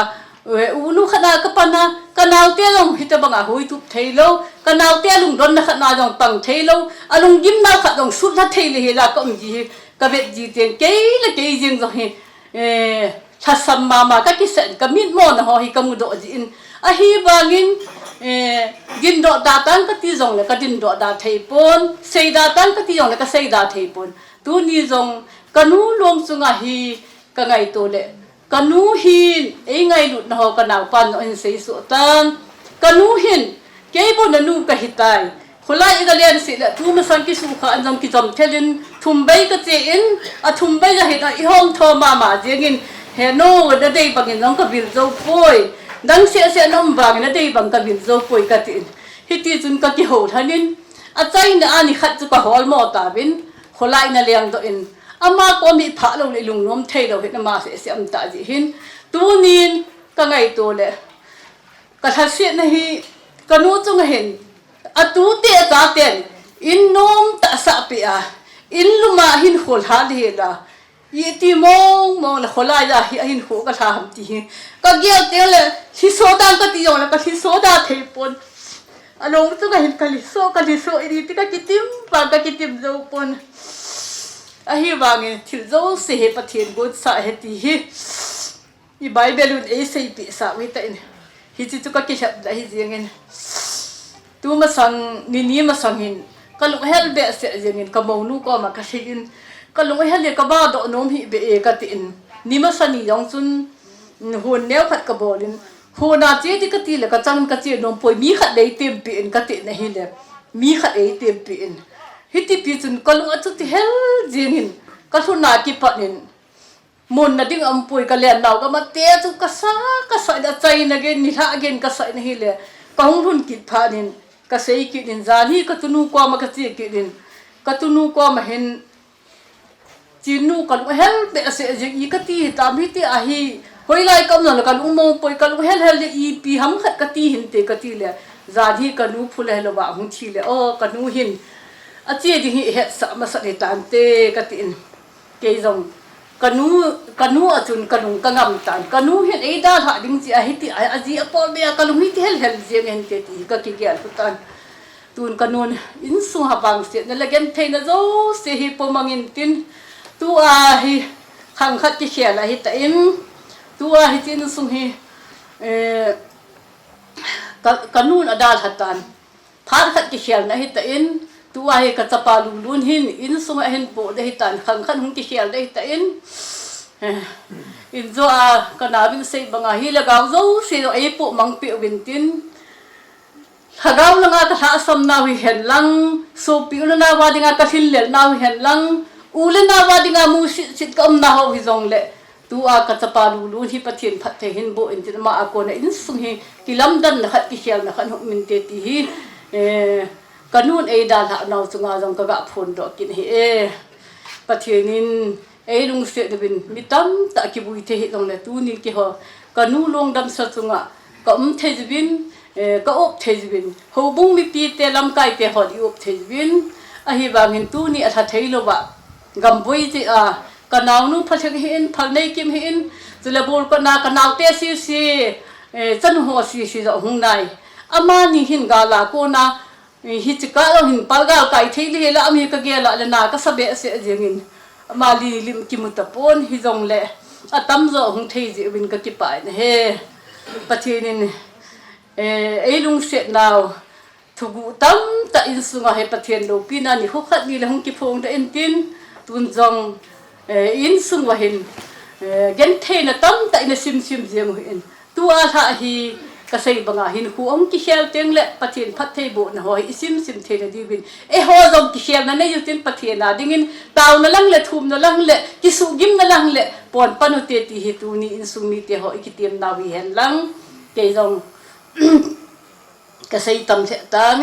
eh, unu khat a kapan a, kanaote jong hitobanga huitup theilou, kanaote lungdonna khat na jong pang theilou, alunggimnau khat jong sutlha thei le hila kaum ji hi kavet ji teng, kei le kei jeng jong hi, eh, lhasam mama kakisah in, kamitmona ho hi kamudoh jin. Ahivangin, eh, dindoh da tang kati jongle kadindoh da theipon, seida tang kati jongle kaseida theipon. Tuni jong kanu long chunga hi kangaito le, kanu hin eingailutna ho kanaopan jong ahin seisoh tan. Kanu hin kei bou nanu kahitai, kholai iga lense le tumasang kisukha an jong kijom thelin, thumvei kachen, athumvei ja hin a ihom tho mama jengin, henu, nadei bangin jong kavil jou poi, dang sehseh naum vangin nadei bang kavil jou poi katin. Hitichun kakihou lhanin, achaina a nikhat chu kaholmo tauvin, kholai ina lengdoh in, ama kom hi phah lou le ilungnom theilou hin ama sehseh aum tah jeh hin, tunin kangaito le, kalhasetna hi, kanu chunga hin, atute achaten, in nomtah asahpeh a, in luma hin kholha lhela, iti mong mong le kholai a hi ahin kho kalha ham ti hi kagel teng le, lhiso dan kati jongle kalhiso da theipon. Along chunga hin kalhiso, kalhiso, iti kakitim vang kakitim joupon. Ahivangin thil jouse hi Pathen gonsa ahi ti hi i Bible un eiseipeh sah u ahitan, hiche chu kakilhepna ahi jengin. Tumasang, nini masang hin kalunghel behseh jengin, kamounu koma kaseiyin, kalunghel e, kavadoh nom hih beh e katin. Nimasa ni jong chun, hon neo khat kabolin, hon a che ding kati le kachangin kache nom poi, mi khat le eitempeh in katin ahile, mi khat eitempeh in. Hitipi chun kalung achuti hel jengin, kalhun a kipat in, mun nading aumpoi, kalennau gamate chu kasa, kasa in, achaina gei, nilhah gei in kasa in ahile, kahung lhun kit phat in, kasei kit in, jan hi katunu koma kache kit in, katunu koma hin, Chinu, kalunghel behseh jeng, i kati hitam, hiti ahi, hoilai kaum jongle kalung mong poi, kalunghel hel le ipi ham khat kati hinte kati le, jan hi kanu phu le helouva hung thi le, o kanu hin, ache ding hi ihetsah masat hitante katin. Kei jong kanu, kanu a chun kalung kangam tan, kanu hin eidalhah ding che ahiti a, aji apol beh a kalung hiti hel hel jeng hinte ti kakigel u tan. Tun kanun insunga vangsetna le gentheina jouse hi pomang intin, tua hi khang khat kikhel ahitan, tua hiche insung hi, eh, ka, kanun adalhatan, phat khat kikhelna ahitan, tua hi kachapa Lulun hin insunga ahin poh ding ahitan, khang khat hung kikhel ding ahitan, eh, injo a kanaovin sei banga hi lhagao jouse jong eipoh mang peh uvin tin, lhagao langa kalhahsam nau hihen lang, sopi u le nao a dinga kalhinlel nau hihen lang, u le nao a dinga musit sit kaum nau hijongle, tua kachapa Lulun hi Pathen phatthei hin boh intin, ama a kona insung hi kilamdanna khat, kikhelna khat hung um inte ti hi, eh, kanun eidalhah nau chunga jong kaga phondoh kit ahi e. Pathen in eilungset uvin, mi tamtah kivui thei hijongle, tunin keiho kanu lungdamsa chunga kaum thei uvin, eh, ka up thei uvin. Houbung mipite, lamkaite hon i up thei uvin. Ahivangin tuni a lha thei louva gamboi jeh a, ka naonu Phalheng hin, Phalneikim hin, chule Bolkot na ka naote sese, eh, chanu ho sese jong hung nai. Amani hin gal a kona, eh, hiche kah a hin palgal kai thei le hela, ami ka gel a le na ka sa behseh jengin. Amani lim kimu tapon hijongle, atamjo hung thei jeh uvin ka kipah in ahi. Pathen in, eh, ei lungset nau, thuguh tamtah insunga hi Pathen loupina nikho khat ni le hung kiphong da intin, tun jong, eh, insung uva hin, eh, gentheina tamtah in a simsim jeng u hin. Tua lha hi ka sei banga hin khu hung kikhel teng le Pathen phattheibohna ho hi i simsim theina diuvin. Eiho jong kikhelna nei u tin Pathen a dingin taona lang le thumna lang le kisuhgimna lang le pon pan u te ti hi tuni insung mite ho i kitem nau hi hen lang. Kei jong ka sei tam lheh tan,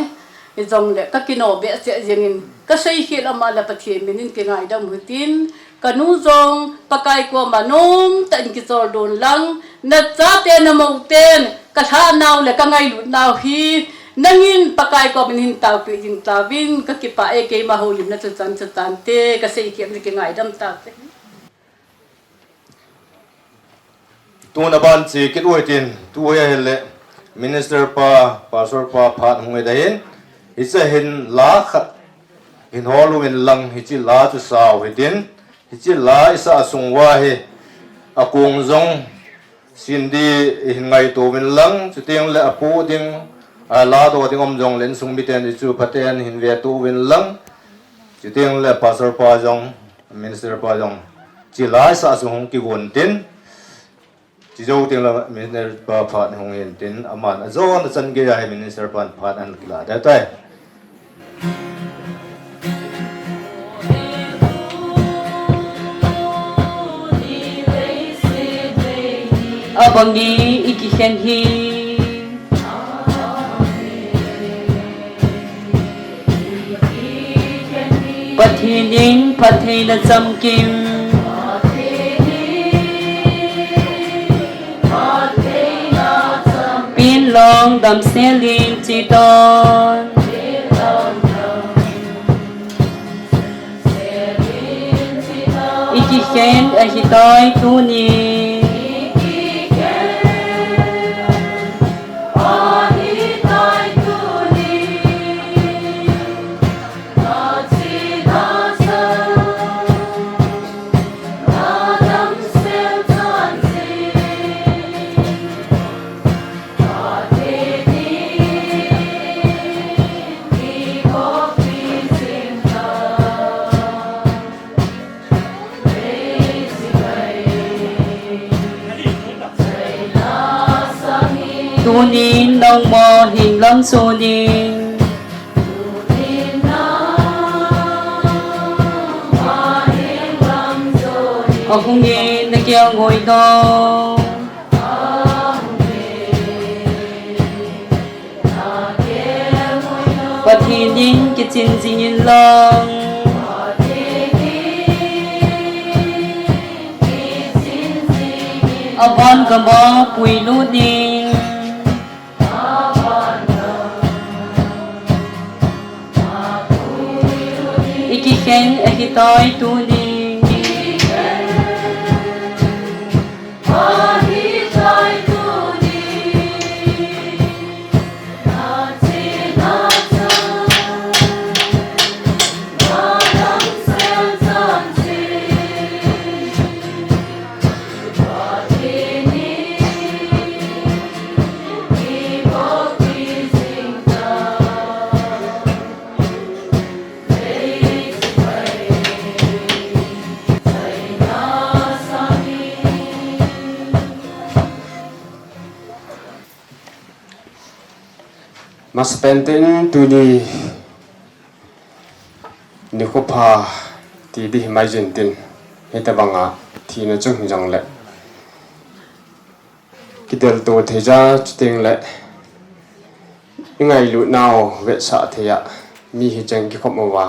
hijongle ka kino behseh jengin, ka sei khel ama le Pathen min in kingaidam u hitin, ka nu jong Pakai koma nomtah in kichol don lang, na chate na mou ten, ka lhah nau le ka ngailut nau hi, nangin Pakai koma nahin taopeh jing tauvin, ka kipah e, keima houlimna chu chan chu tante, ka sei khel na kingaidam taute. Tuna ban che kit u hitin, tu hi ahile Minister pa, Pastor pa phat hung hi dahin, hiche hin la khat hin hol uvin lang, hiche la chu sa u hitin, hiche la i sa sung uva hi akong jong sin di hin ngaito uvin lang, chuteng le apoh ding, a la doh ding um jongle insung miten hichu phaten hin veto uvin lang, chuteng le Pastor pa jong, Minister pa jong, hiche la i sa sung hung kigon tin, chujou teng le Minister pa phat hung hin tin, aman ajon a chan gei a hi Minister pan phat ahin kila ding tai. Abang hi i kikhen hi. Pathen in phattheina chamkim. Pen long damsel in chetan. I kikhen ahitai tuni. Tunin nangma hin lamsonin. Ahungin na kiang ngoi dong. Pathen in kichin jing in lang. Avan gam a puilut in. I kikhen ahitai tuni. Masapen tin tuni nikho pha ti ding himai jin tin, hitabanga thina chung hijongle kidelto thei ja chuteng le i ngailut nau vetsah thei a mi hi cheng kikhop uva,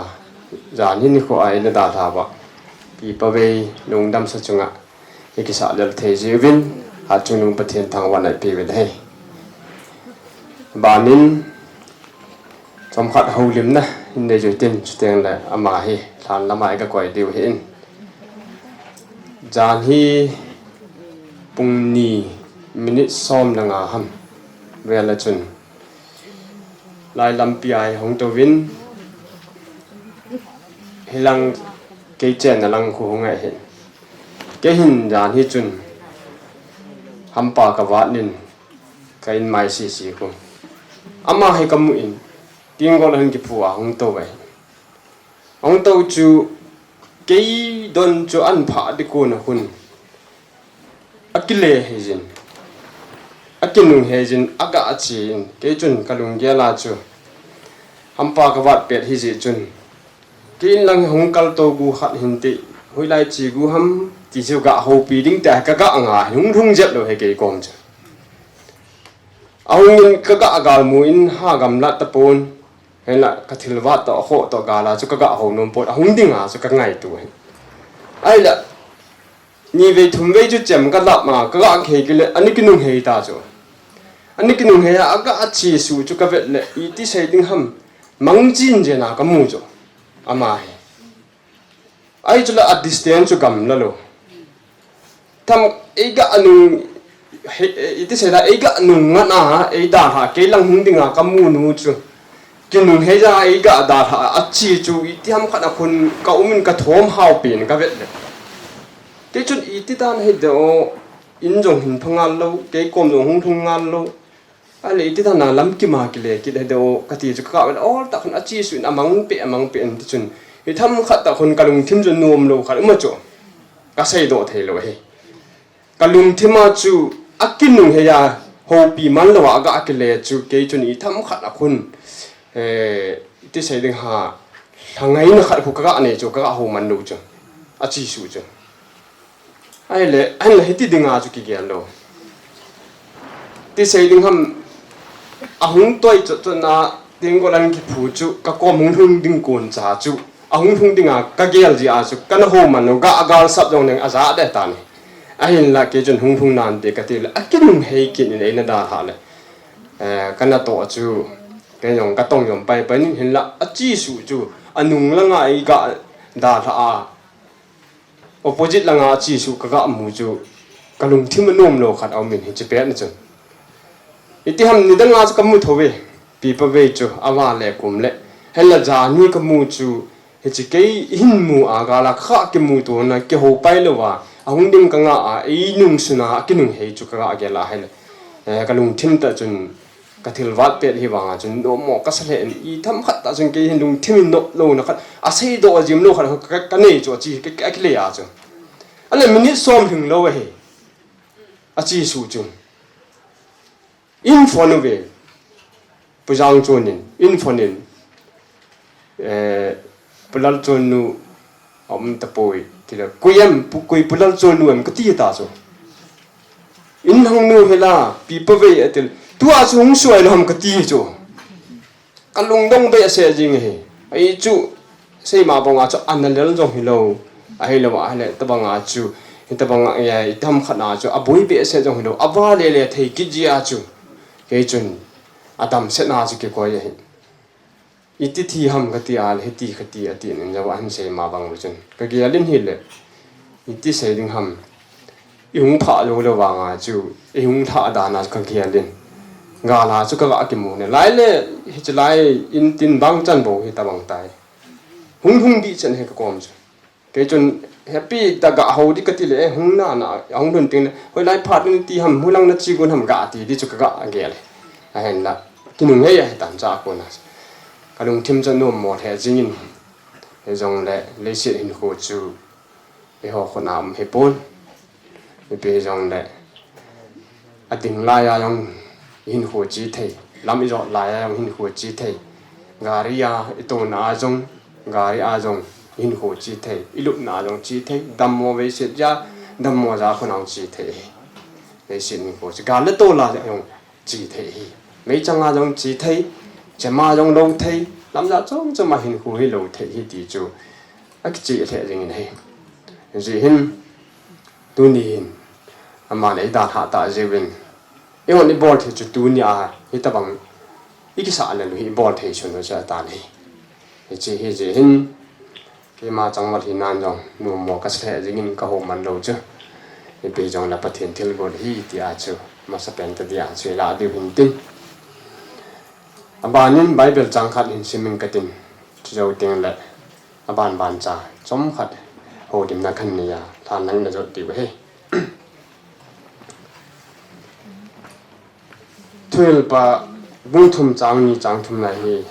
jan hi nikho a i na dalha uva, pi pavei lungdam sa chunga i kisah lel thei jiuvin, a chungnung Pathen thangvahna i pe uve. Banin, chomkhat houlimna hin nei jui tin, chuteng le ama hi lhan lama i ka koi diu hi in. Jan hi pung ni minute som le nga ham vel a chun, lai lampi a hi hung touvin, hilang kei chenna lang khu hung ahi. Kei hin jan hi chun hampa ka vat nin, ka in mai sisi khu. Ama hi ka mu in, Tenggol a hin kiphu a hung tou ahi. Hung tou chu, kei don chu an pha di kon a khun, a kile hijin, a kinung hijin, a ga a chi in, kei chun ka lunggel a chu, hampa ka vat pet hijeh chun, kei in lang hung kal tou gu khat hin ti, hoilai chi gu ham ti chu ga houpi ding tia ka ga nga hi hung lhung jep lou hi kei kom chu. A hung in ka ga gal mu in ha gamlat tapon, hinla ka thil vat toh, a khoh toh gal a chu ka ga hou nom pon, a hung ding a chu ka ngaitu hi. Ahile, ni vei thum vei chu chem ka lap ma, ka ga khei kile, ani kinung hei ta chu. Ani kinung hei a, a ga a chi su chu ka vet le, iti sei ding ham, mang chin jen a ka mu chu. Ama hi. Ahi chu la a distance chu gamla lou. Tham ei ga nung, he, iti sei la, ei ga nung ngat a, ei dalha, kei lang hung ding a ka mu nu chu. Kinung hei ja ei ga dalha, a chi chu, iti ham khat a khun ka um in ka thom hao pen ka vet le. Kei chun iti dan hi de o, in jong hin pha ngal lou, kei kom jong hung lhung ngal lou. Ahile iti dan a lam kim a kile kit hi de o, ka ti chu ka ga vet le, ol ta khun a chi su in a mang pe, a mang pe in ti chun. Hi tham khat ta khun ka lungthim chu nom lou khat um a chu. Ka sei doh thei lou hi. Ka lungthim a chu a kinung hei a houpi man lou a ga kile chu kei chun i tham khat a khun, eh, ti sei ding ha, lhangaina khat khu ka ga nei chu ka ga hou man lou chu. A chi su chu. Ahile, ahinla hiti ding a chu kigel lou. Ti sei ding ham, a hung toi chot chot na, Tenggol a hin kiphu chu, ka kom hung lhung ding kon cha chu. A hung lhung ding a ka gel ji a chu, ka na hou man lou, ga a gal sap jong neng a ja de ta ni. Ahinla kei chun hung lhung nan te ka ti le, a kinung hei kit in ei na dalha le. Eh, ka na toh chu, kei jong ka tong jong pai pai nin hinla, a chi su chu, a nung lang a ei ga dalha a. Opposite lang a chi su ka ga mu chu, ka lungthim a nom lou khat a um in hichi pet na chun. Iti ham ni dang a chu ka mu thou ve, Pi Pavei chu, a va le kum le. Hinla jan hi ka mu chu, hichi kei hin mu a ga la kha kimu to na, kihou pai lou va, a hung ding ka nga a, ei nung su na, a kinung hei chu ka ga gel a hile. Eh, ka lungthim ta chun, ka thil vat pet hi vang a chun, nom mo ka sa le in, i tham khat ta chun kei hin lungthim in nop lou na khat, a sei doh a jim lou khat, ka, ka nei chu a chi, ka, ka, a kile a chu. Ahile minute som hing lou ahi. A chi su chu. In phone u ve. Pu Jangchon in, in phone in. Eh, Pu Lalchon nu, a um tapoi, ti le, koi em, pu, koi Pu Lalchon nu em, ka ti ta chu. In hang nu hi la, Pi Pavei a ti le, tua chu hung suai lou ham ka ti chu. Ka lungdong be a se jing hi. Ahi chu, sei ma bang a chu, ana lel jong hi lou. Ahi lou a, ahile, ta bang a chu, hi ta bang a, ya, i tham khat a chu, a boi be a se jong hi lou. A va le le thei kit ji a chu. Kei chun, a dam se na chu kikoi ahi. Iti thi ham ka ti a le, hiti ka ti a ti nin, java hin sei ma bang chun. Ka gel in hile, iti sei ding ham. I hung pha lou lou vang a chu, i hung lha dan a chu ka gel in. Gal a chu ka ga kimu ne. Lai le, hichi lai in tin bang chan bou hi ta bang tai. Hung hung di chan he ka kom chu. Kei chun happy ta ga hou di ka ti le, hung na na, hung lhun ting le, hoilai phat ni ti ham, hoilang na chi gun ham ga ti di chu ka ga gel e. Ahinla, kinung hei a hi tan cha ko na. Ka lungthim chu nom mo he jing in. Hijong le, leiset hinkho chu, eiho khut a um hi pon. Ipi hijong le, a ding lai a jong hinkho chi thei, lam i jot lai a jong hinkho chi thei, gari a i tona a jong, gari a jong hinkho chi thei, i lupna a jong chi thei, dammo veiset ja, dammo ja khun a jong chi thei. Veiset hinkho chi, gal le tol a jong chi thei hi. Meichang a jong chi thei, chem a jong lo thei, lam ja chom chom a hinkho hi lo thei hi ti chu, a kichi a thei jing in hi. Ji hin, tuni hin, aman ei dalha ta jiuvin, eihon i bol thei chu tuni a, hitabang ikisah lel u hi ibol thei sun u chu atan ahi. Hiche hi jeh hin, keima changvat hinan jong, numo kasah lheh jingin kahou man lou chu. Ipi jongle Pathen thilgon ahi tia chu, masapen tah dia chu ilah diu hin tin. Abanin Bible chang khat hin sim ing katin, chujou tengle, aban ban cha, chomkhat, houlimna khat nei a, lhanna jot diu ahi. Thuhilpa bung thum chang ni chang thum na hi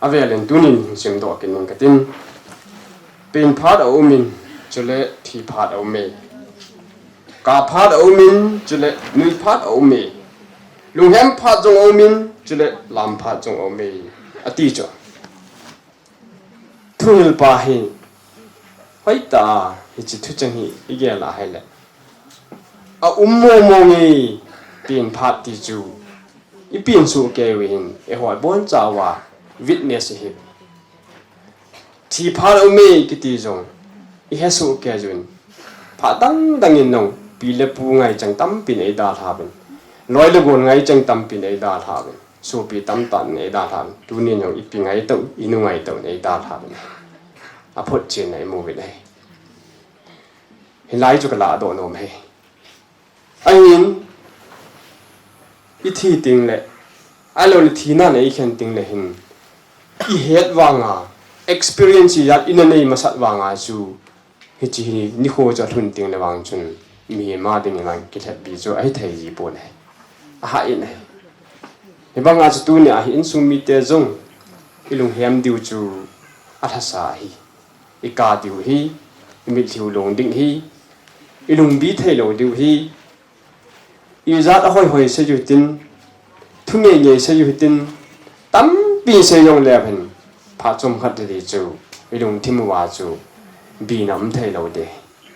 avelin tunin hin simdoh kit ning katin. Pen phat aumin, chule thi phat aume. Kap phat aumin, chule nui phat aume. Lunghem phat jong aumin, chule lam phat jong aume, ati chu. Thuhilpa hi, hoitah a hiche thucheng hi igel a ahile, aum mong mong e, pen phat ti chu, ipen soh kei uvin, eiho ibonchauva witness ahi. Thi phat aume kiti jong, ihe soh kei uvin, phat dang dang in jong, pi le pu ngaichang tampin eidalhauvin, loi le gol ngaichang tampin eidalhauvin, sopi tamtah in eidalhauvin, tunin jong ipi ngaito, inu ngaito in eidalhauvin, aphotchenna imu uvin ahi. Hilai chu kalahdoh nom ahi. Ahin, ithi tengle, ahiloule thina in eikhen tengle hin, ihet vanga, experience ijat ina nei masat vanga chu, hiche hi nikho chu alhun tengle vang chun, mihem a dingin vang kilhetpi chu ahithei ji pon ahi. Ahah in ahi. Hibanga chu tunia hi insung mite jong, ilunghem diu chu alhasa ahi. Ikap diu ahi, imitlhi u long ding ahi, ilungbi theilou diu ahi, ijat ahoi hoi seiyu hitin, thu ngei ngei seiyu hitin, tampi sei jongle hin, phat chomkhat tadi chu, ilungthim uva chu, bina um theilou ding,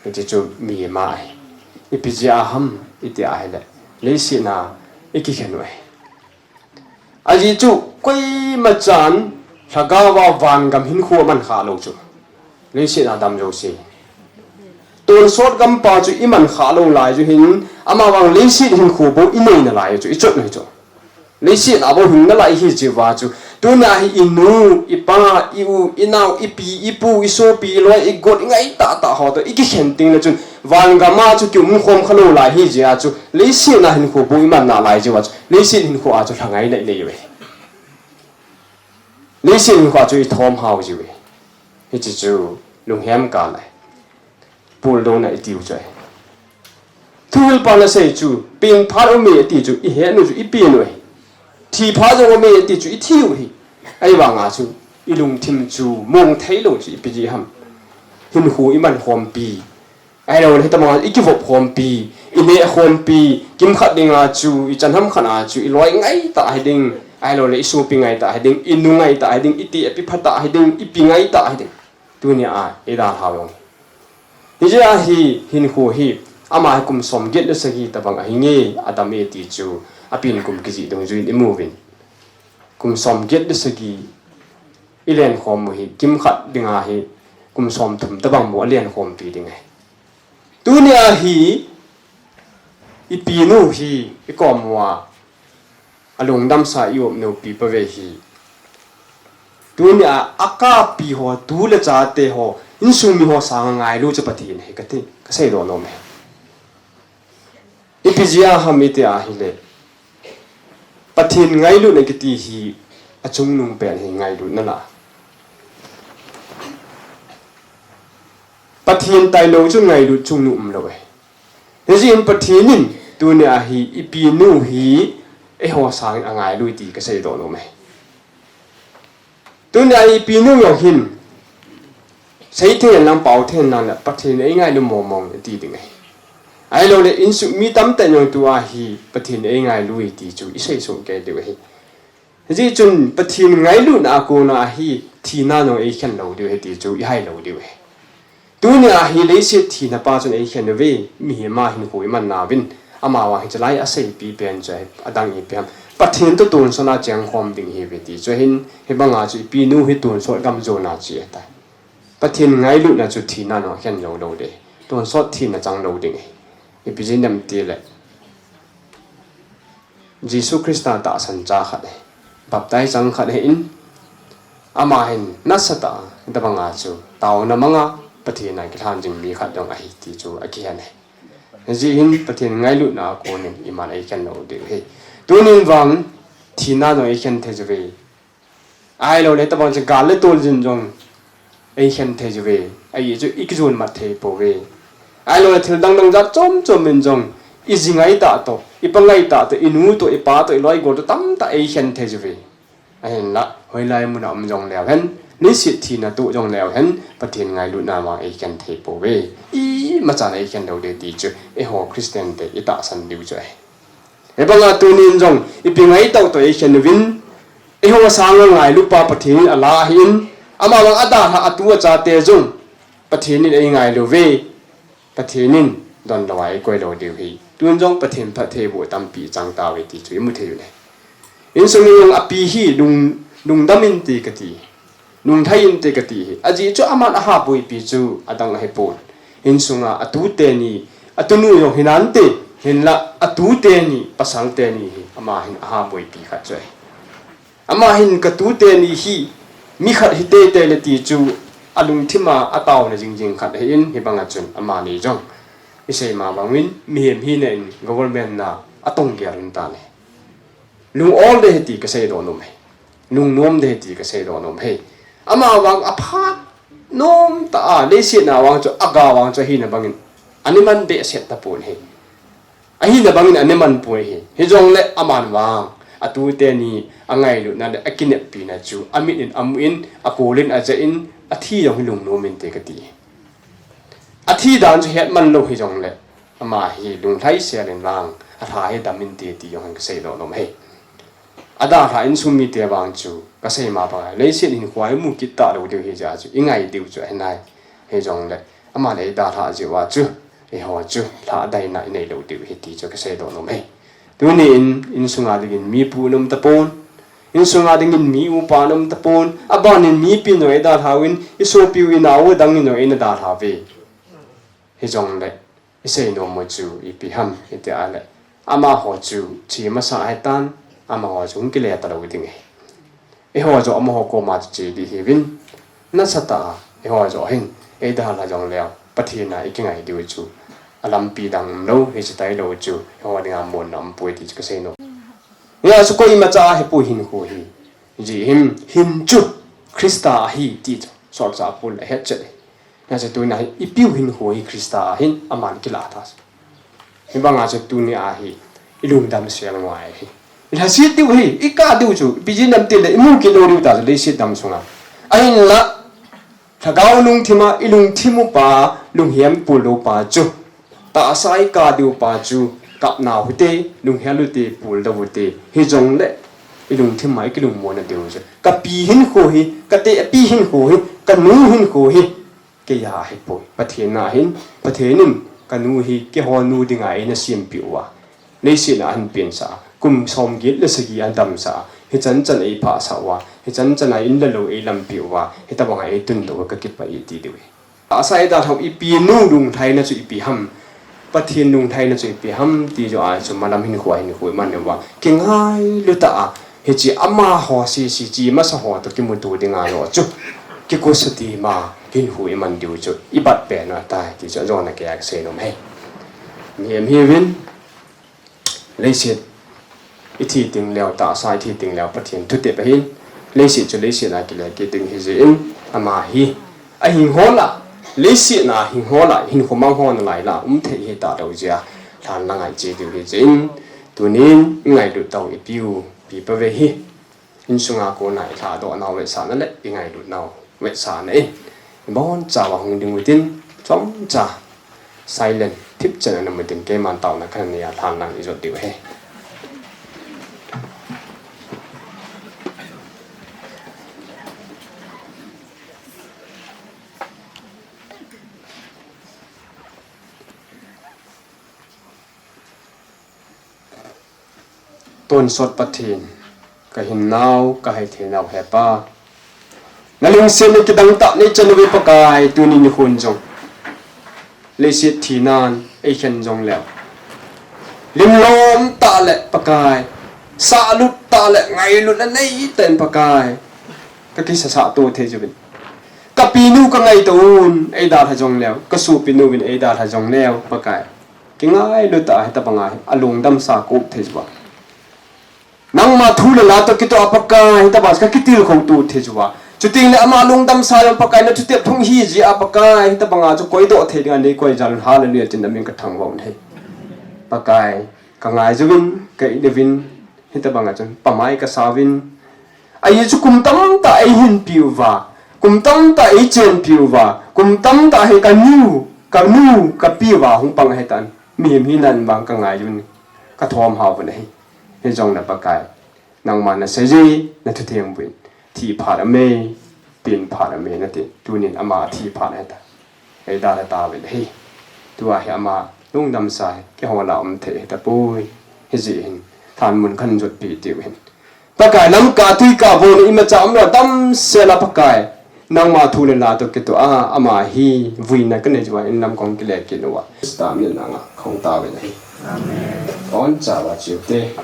hiche chu mihem ahi. Ipi jeh a ham, iti ahile, leiset a ikikhen u ahi. Ajeh chu koimachan lhagaova vangam hinkho amankhah lou chu, leiset a adam jouse. Tonsot gampa chu imankhah lou lai chu hin, amavang leiset hinkho bou inei nalai chu ichot u ahi chu. Leiset a bou hing nalai ihi jeh uva chu, tunia hi inu, ipa, i-u, inao, ipi, ipu, isopi, iloi, igot, ingaitah tah ho toh ikikhen tengle chun, vangam a chu kiumkhom khalou lai ahi jeh a chu, leiset a hinkho bou iman nalai jeh uva chu, leiset hinkho a chu lhangaina inei uve. Leiset hinkho a chu ithom hao jiuve. Hiche chu lunghem kah ahi. Puldona itiu chu ahi. Thuhilpan asei chu, pen phat aume ati chu, ihet u chu, ipen u ahi. Thi phat jong aume ati chu, ithi u ahi. Ahivanga chu, ilungthim chu mong theilou chu ipi jeh ham. Hinkho imankhompi, ahiloule hitobanga ikivop khompi, ineh khompi, kimkhat dinga chu, ichan hamkhat a chu, iloi ngaitah hiding, ahiloule isopi ngaitah hiding, inu ngaitah hiding, iti ipi phatah hiding, ipi ngaitah hiding, tunia eidalhau jong hi. Hijeh a hi hinkho hi, ama hi kum somget le sagi tobang ahinge, adam e ti chu, apen kum kijih dungjuiyin imuvin. Kum somget le sagi ilenkhom u hi, kimkhat dinga hi, kum somthum tobang bou alenkhompi ding ahi. Tunia hi, ipinu hi, ikom uva, alungdamsa i-umnupi pave hi, tunia akappi ho, tu le chate ho, insung mi ho sanga ngailu chu Pathen ahi kati, kaseidoh nom e. Ipi jeh a ham iti ahile, Pathen ngailutna kiti hi achungnung pen ahi, ngailutna la. Pathen tailou chu ngailut chungnung umlou ahi. Hijeh in Pathen in tunia hi ipinu hi eiho sangin angailu ti kaseidoh nom e. Tunia ipinu jong hin, seithei henlang, pao thei henlang le, Pathen eingailu mong mong iti ding ahi. Ahiloule, insung mi tamtah in jong tua hi, Pathen eingailu e ti chu, isei soh kei diu ahi. Hijeh chun, Pathen ngailutna a kona hi, thina jong eikhen lou diu ahi ti chu, ihai lou diu ahi. Tunia hi leiset thina pa chun eikhen uve, mihem a hinkho iman nauvin, amavang hiche lai aseipi pen chu ahi, adang ipi ham. Pathen toh tonsot a chengkhom ding ihiuve ti chu ahin, hibanga chu ipinu hi tonsot gam jona che ahitai. Pathen ngailutna chu thina a khen jou lou ding, tonsot thina chang lou ding ahi. Ipi jeh inem itile, Jesu Christa tahsan cha khat ahi. Baptize chang khat ahin, ama hin nasatah a, tabanga chu, taona manga, Pathen a kilhan jing mi khat jong ahi ti chu akihen ahi. Hijeh hin Pathen ngailutna a konin iman eikhen lou diu ahi. Tunin vang, thina jong eikhen thei uve. Ahilouleh tabang chu gal le tol jin jong eikhen thei uve. Ajeh chu ikijon mat thei pouve. Ahilouleh thil dang dang jat chom chom in jong ijingai tah toh, ipangai tah toh, inu toh, ipa toh, iloi igol toh tamtah eikhen thei uve. Ahinla, hoilai muna um jongleu hen, leiset thina toh jongleu hen, Pathen ngailutna vang eikhen thei pouve. Imachan eikhen lou ding ti chu, eiho Christian te itahsan diu chu ahi. Hibanga tunin jong, ipi ngai tah toh eikhen uvin, eiho sanga ngailupa Pathen in ala ahin, amavang adalhah atu achate jong, Pathen in eingailu uve, Pathen in donlou a eikoi lou diu ahi. Tun jong Pathen phattheiboh tampi ichang tauve ti chu imu thei u ahi. Insung in jong api hi lung, lungdam inte kati. Lunglhai inte kati ahi. Ajeh chu aman ahaboipi chu adang ahipon. Insunga atute ni, atunu jong hinante, hinla atute ni, pasal teni hi, ama hin ahaboipi khat chu ahi. Ama hin katute ni hi, mi khat hi teitei le ti chu, alungthima ataona jingjing khat ahin, hibanga chun amani jong isei ma bangin, mihem hina in government na atong gel in tale. Lung ol ding ahi ti kasei doh nom ahi. Lungnom ding ahi ti kasei doh nom ahi. Amavang aphat nomtah a, leiset na vang chu, aga vang chu ahina bangin, ana man behseh tapon ahi. Ahina bangin ana man poi ahi. Hijongle aman vang, atute ni angailutna le akineppina chu, amit in amu in, akol in aja in, athi jong hi lungnom inte kati. Athi dan chu hetman lou hijongle, ama hi lunglhai sel in vang, alha hi dam inte ti jong kasei doh nom ahi. Adalhah insung mite vang chu, kasei ma banga, leiset hinkho a imu kit talou diu ahi jeh a chu, ingai diu chu ahinai. Hijongle, aman eidalhah jeh uva chu, eiho chu, lhahdaina inei lou diu ahi ti chu kasei doh nom ahi. Tunin, insunga dingin mi pu ana um tapon, insunga dingin mi upa ana um tapon, abanin mipin jong eidalhah uvin, isopiu inao adangin jong eina dalhah uve. Hijongle, isei nom u chu ipi ham, iti a le, amaho chu che masa ahitan, amaho chu hung kile talou ding ahi. Eiho joh amaho koma chu che ding ihiuvin, nasatah a, eiho joh hin, eidalhah jongleu, Pathen a ikingai diu chu, alampi dang umlou, hiche tailou chu, eiho dinga monna umpoi ti chu kasei nom. Hijeh a chu koimacha ahipoi hinkho hi. Hijeh hin, hin chu, Christa ahi ti chu, solchah Paul in ahetchet ahi. Hijeh a chu tunia hi, ipiu hinkho hi Christa a hin, aman kilah tah. Hibanga chu tunia hi, ilungdam sel ngai ahi. Ilhaset diu ahi, ikah diu chu, ipi jeh ham itile, imu kit lou diu tah chu, leiset dam sunga. Ahinla, lhagao lungthima, ilungthim upa, lunghem pul lou pa chu. Tahsa ikah diu pa chu, kapnau hite, lunghel ute, puldou ute. Hijongle, ilungthima, ikilungmonna diu chu. Kapi hinkho hi, kate api hinkho hi, kanu hinkho hi. Keija ahipoi. Pathen a hin, Pathen in kanu hi keiho nu dinga eina sempeh uva. Leiset a ahin pensah a. Kum somget le sagi adamsah a. Hichan chan eiphahsah uva. Hichan chan a in le lou eilampeh uva. Hitobanga eitundoh uva kakipah e ti diu ahi. Tahsa eidalhah u ipi nu lunglhaina chu ipi ham. Pathen lunglhaina chu ipi ham ti joh a chu malam hinkho a hinkho iman uva. Kingailu tah a. Hiche amaho sese che masa ho toh kimuto dinga joh chu. Kikosa tema hinkho iman diu chu. Ibat pen u ahitai ti chu ajona keiya kasei nom ahi. Mihem hiuvin. Leiset ithi tengleu tahsa ithi tengleu Pathen thutep ahin. Leiset chu leiset a kile kit ding ahijeh in ama hi. Ahing ho lah, leiset a hing ho lah, hinkho mang ho nalai lah, um thei hita lou jeh a, lhan la ngai che diu ahijeh in, tunin, ingailut tau ipiu, pipa ve hi, insunga kona ilhadoh nau vetsahna le, ingailut nau vetsahna in, ibonchauva hung ding utin, chomcha, silent, thipchan ana um utin, keiman taona kana nei a, lhan lang ijot diu ahi. Tonsot Pathen, kahinnau, kahethei nau Hepa. Nalungsetna kidang tah neichan uve Pakai, tuni nikhon jong. Leiset thinan eikhen jongleu. Limlom tah le Pakai. Sahlut tah le ngailut le neitah in Pakai. Ka kisasa to thei jeh uvin. Ka pinu ka ngaito un, eidalha jong leu. Ka sopinu vin eidalha jong leu, Pakai. Kingailut tah a hitabanga hi, alungdamsa ka um thei jeh uva. Nangma thu le la toh kitoh a Pakai, hitabanga ka kitilkhou to thei jeh uva. Chutengle ama lungdamsa jong Pakai na thutep thung hi jeh a Pakai, hitabanga chu koidoh thei dinga nei koi jal un, hallelujah, tin na min ka thangvah un ahi. Pakai, ka ngai jeh uvin, ka it uvin, hitabanga chun, pamai ka sa uvin. Ajeh chu kum tamtah eihin piu va, kum tamtah eichen piu va, kum tamtah hi ka nu, ka nu, ka pi va hung pang ahitan. Mihem hina in vang ka ngai uvin, ka thom hao uvin ahi. Hijong le Pakai, nangma na seije, na thutheng uvin. Thi phat a mei, pin phat a mei nati. Tunin ama thi phat ahitan. Eidalha tauvin ahi. Tua hi ama lungdamsa hi, keiho lah a um thei ahitapoi. Hijeh hin, thanmun khan jotpi tiu hin. Pakai, lamkah tuikah vo na imacha umlou damsel a Pakai. Nangma thu le la toh kitoh a, ama hi vuina ka nei jeh uva, in lam kong kile kit uva. Christa min a nga kong tauvin ahi. Amen. Oncha va chiu te.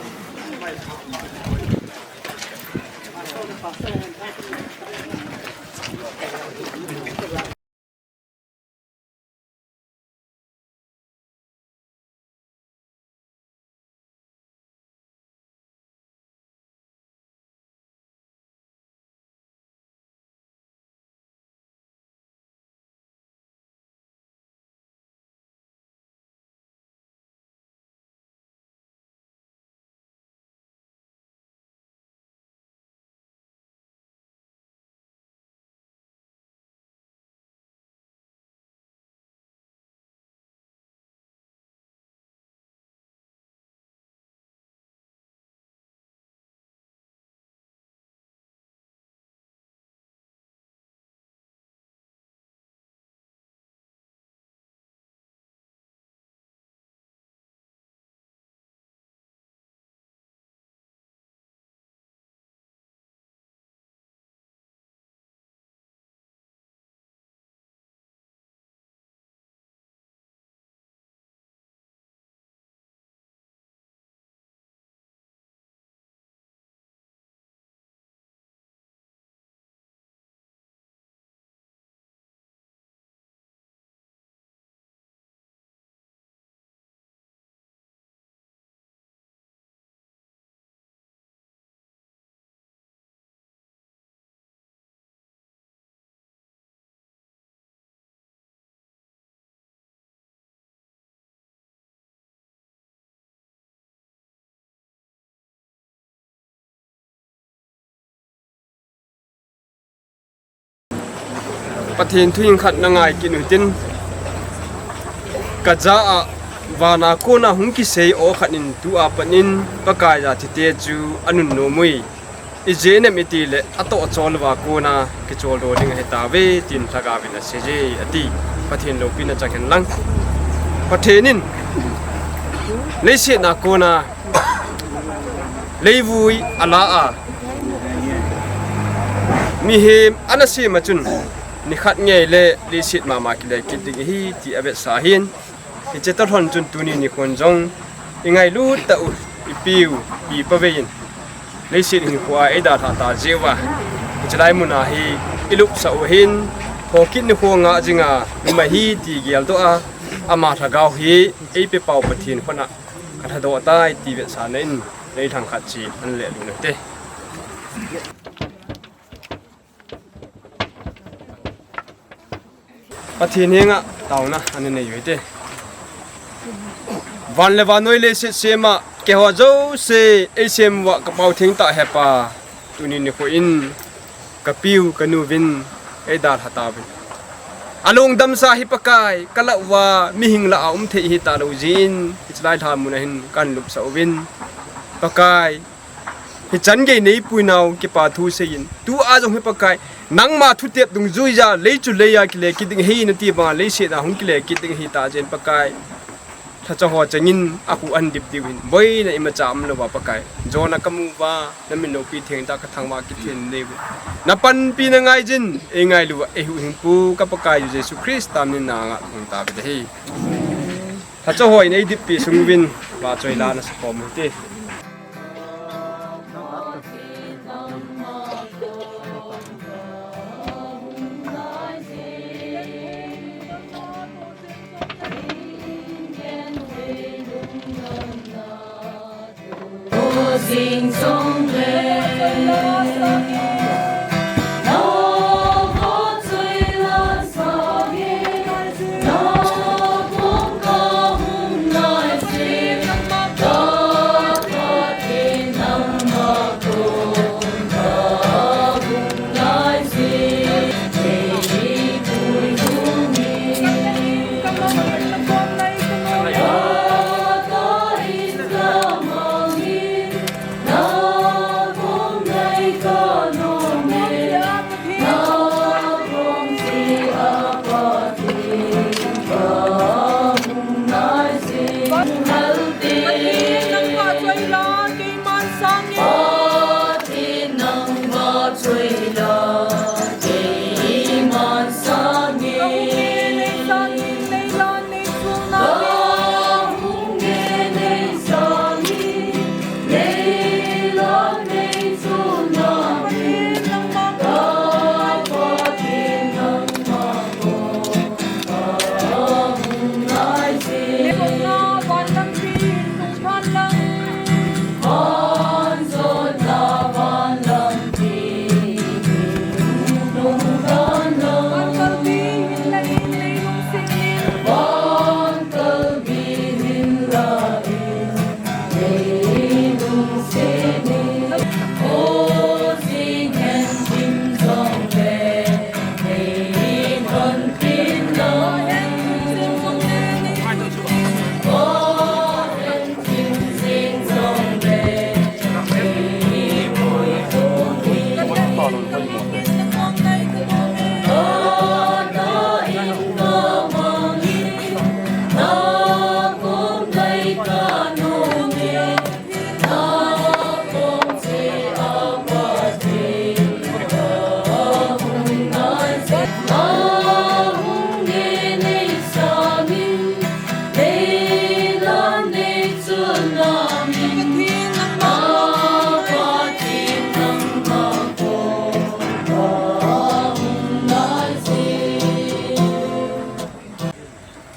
Pathen thu hing khat na ngai kit u hitin, ka ja a vana kona hung kisei aw khat in tua pat in Pakai a thite chu anunnom ui. Ijeh inem itile atoh chol uva kona kichol doh ding ahitauve tin lhagao vin aseije ati. Pathen loupina chang hen lang. Pathen in leiset a kona leivui ala a mihem ana sem a chun nikhat ngei le leiset mama kile kit ding ahi ti avetsah ahin. Hiche toh lhon chun tuni nikhon jong ingailut tah u, ipiu, ipa vei in leiset hinkho a eidalhah ta jeh uva, hiche lai mun a hi ilupsah u hin, thokit nikho ngah jinga lum ahi ti geldoh a, ama lhagao hi eipepau Pathen khut a ka lhadoh tai ti vetsahna in, neilhang khat chi an le lun ute. Pathen henga taona ana nei u hite. Van le vannoi leiset sema keiho jouse eisem uva ka Pau thengtah hepa, tuni nikho in ka piu ka nu vin eidalha tauvin. Alungdamsa hi Pakai, ka lah uva mihing lah a um thei hitalou jeh in, hiche lai lha mun a hin kahin lupsah uvin. Pakai, hichan gei neipui nau kipa thu seiyin. Tua jong hi Pakai, nangma thutep dungjuiya, leichu leiya kile kit ding ahi nati banga, leiset a hung kile kit ding ahitah jeh in Pakai, lhacha ho chengin akhu ahin dip diu hin, boina imacha umlouva Pakai, jona kamu uva, na min loupi thengtah ka thangvah kithen diu. Na panpina ngaijin, eingailu uva eihuhhingpu ka Pakai u Jesu Christa min a nga thum tauve. Lhacha ho in eidippi sung uvin, vahchoi la nasa khom u hite.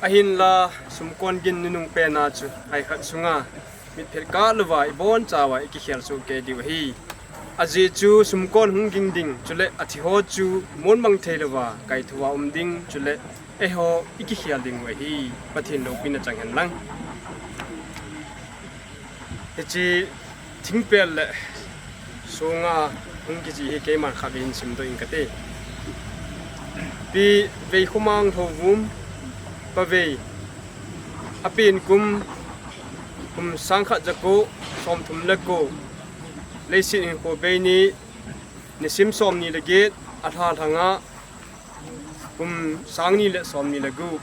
Ahinla, sumkon gin nunung pena chu, ai khat sunga, mitphet kah louva, ibonchauva, ikikhel soh kei diu ahi. Ajeh chu sumkon hung ging ding, chule athi ho chu, monmang thei louva, kaithouva um ding, chule eiho ikikhel ding u ahi, Pathen loupina chang hen lang. Hiche thingpel le songa hung kiche hi keiman khatvei hin simdoh ing kate. Pi Veikhomang Lhouvum, Pavei, apen kum, kum sang khat ja ko, som thum le ko, leiset hinkho bei ni, nisim som ni le get, alha lhanga, kum sang ni le som ni le gup.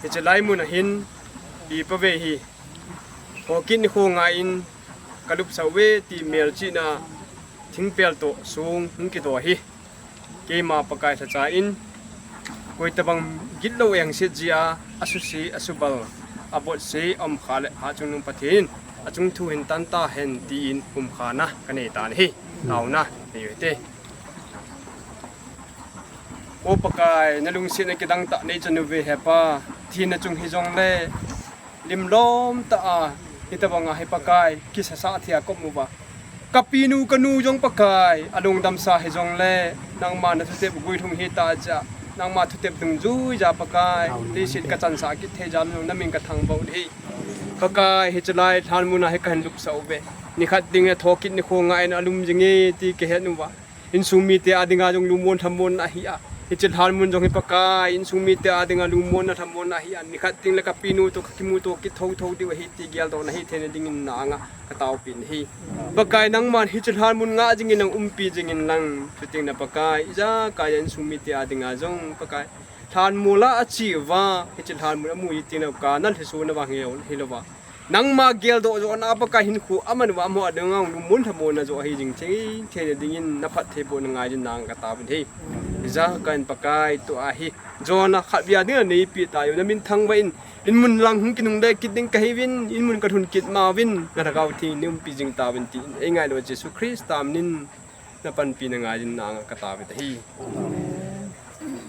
Hiche lai mun ahin, Pi Pavei hi, Haokip nikho ngai in, kalupsah uve ti melchihna, thingpel toh song hung kidoh ahi. Keima Pakai lhacha in, koi tabang gitlou engset jeh a, asuse, asubal, abotse, aumkha le, Hatchungnung Pathen in, achung thu hin tan tahen tin, umkhana kanei tan ahi, taona nei u hite. O Pakai, nalungsetna kidang tah neichan uve hepa, thina chung hijongle, limlom tah a, hitabanga hi Pakai, kisasa thei a ka um uva. Kapinu kanu jong Pakai, alungdamsa hijongle, nangma nathutep guilhung hita jeh a, nangma thutep dungjuija Pakai, leiset kachansah kit thei jeh a, namin kathangvah u ahi. Pakai, hiche lai lhanmun a hi kahin lupsah uve. Nikhat ding le thokit nikho ngai in alum jinge ti kahet uva. Insung mite a dinga jong lungmon lhamon ahi a. Hiche lhanmun jong hi Pakai, insung mite a dinga lungmonna lhamonna ahi a. Nikhat ding le kapinu toh kakimuto kit thouthou diu ahi ti geldohna hitheina dingin na anga kataopeh in ahi. Pakai nangman hiche lhanmun ngah jingin nang umpi jingin lang. Chutengle Pakai, ijakai a insung mite a dinga jong Pakai, lhanmol a ache uva, hiche lhanmun amu jing tengle kana lhesona vang hilou, hilouva. Nangma geldoh johna Pakai hinkho aman uva amaho a dinga lungmon lhamonna joh ahi jing thei, theina dingin naphattheibohna ngaijin nang kataovin ahi. Ijakai in Pakai tua hi, jona khatvei a dinga neipeh tauve, namin thangvah in, inmun lang hung kinungle kit ding kahiuvin, inmun kalhun kit mauvin, nalhagao theng in neiumpi jing tauvin tin, eingailua Jesu Christa minin, napanpina ngaijin nang kataovin ahi.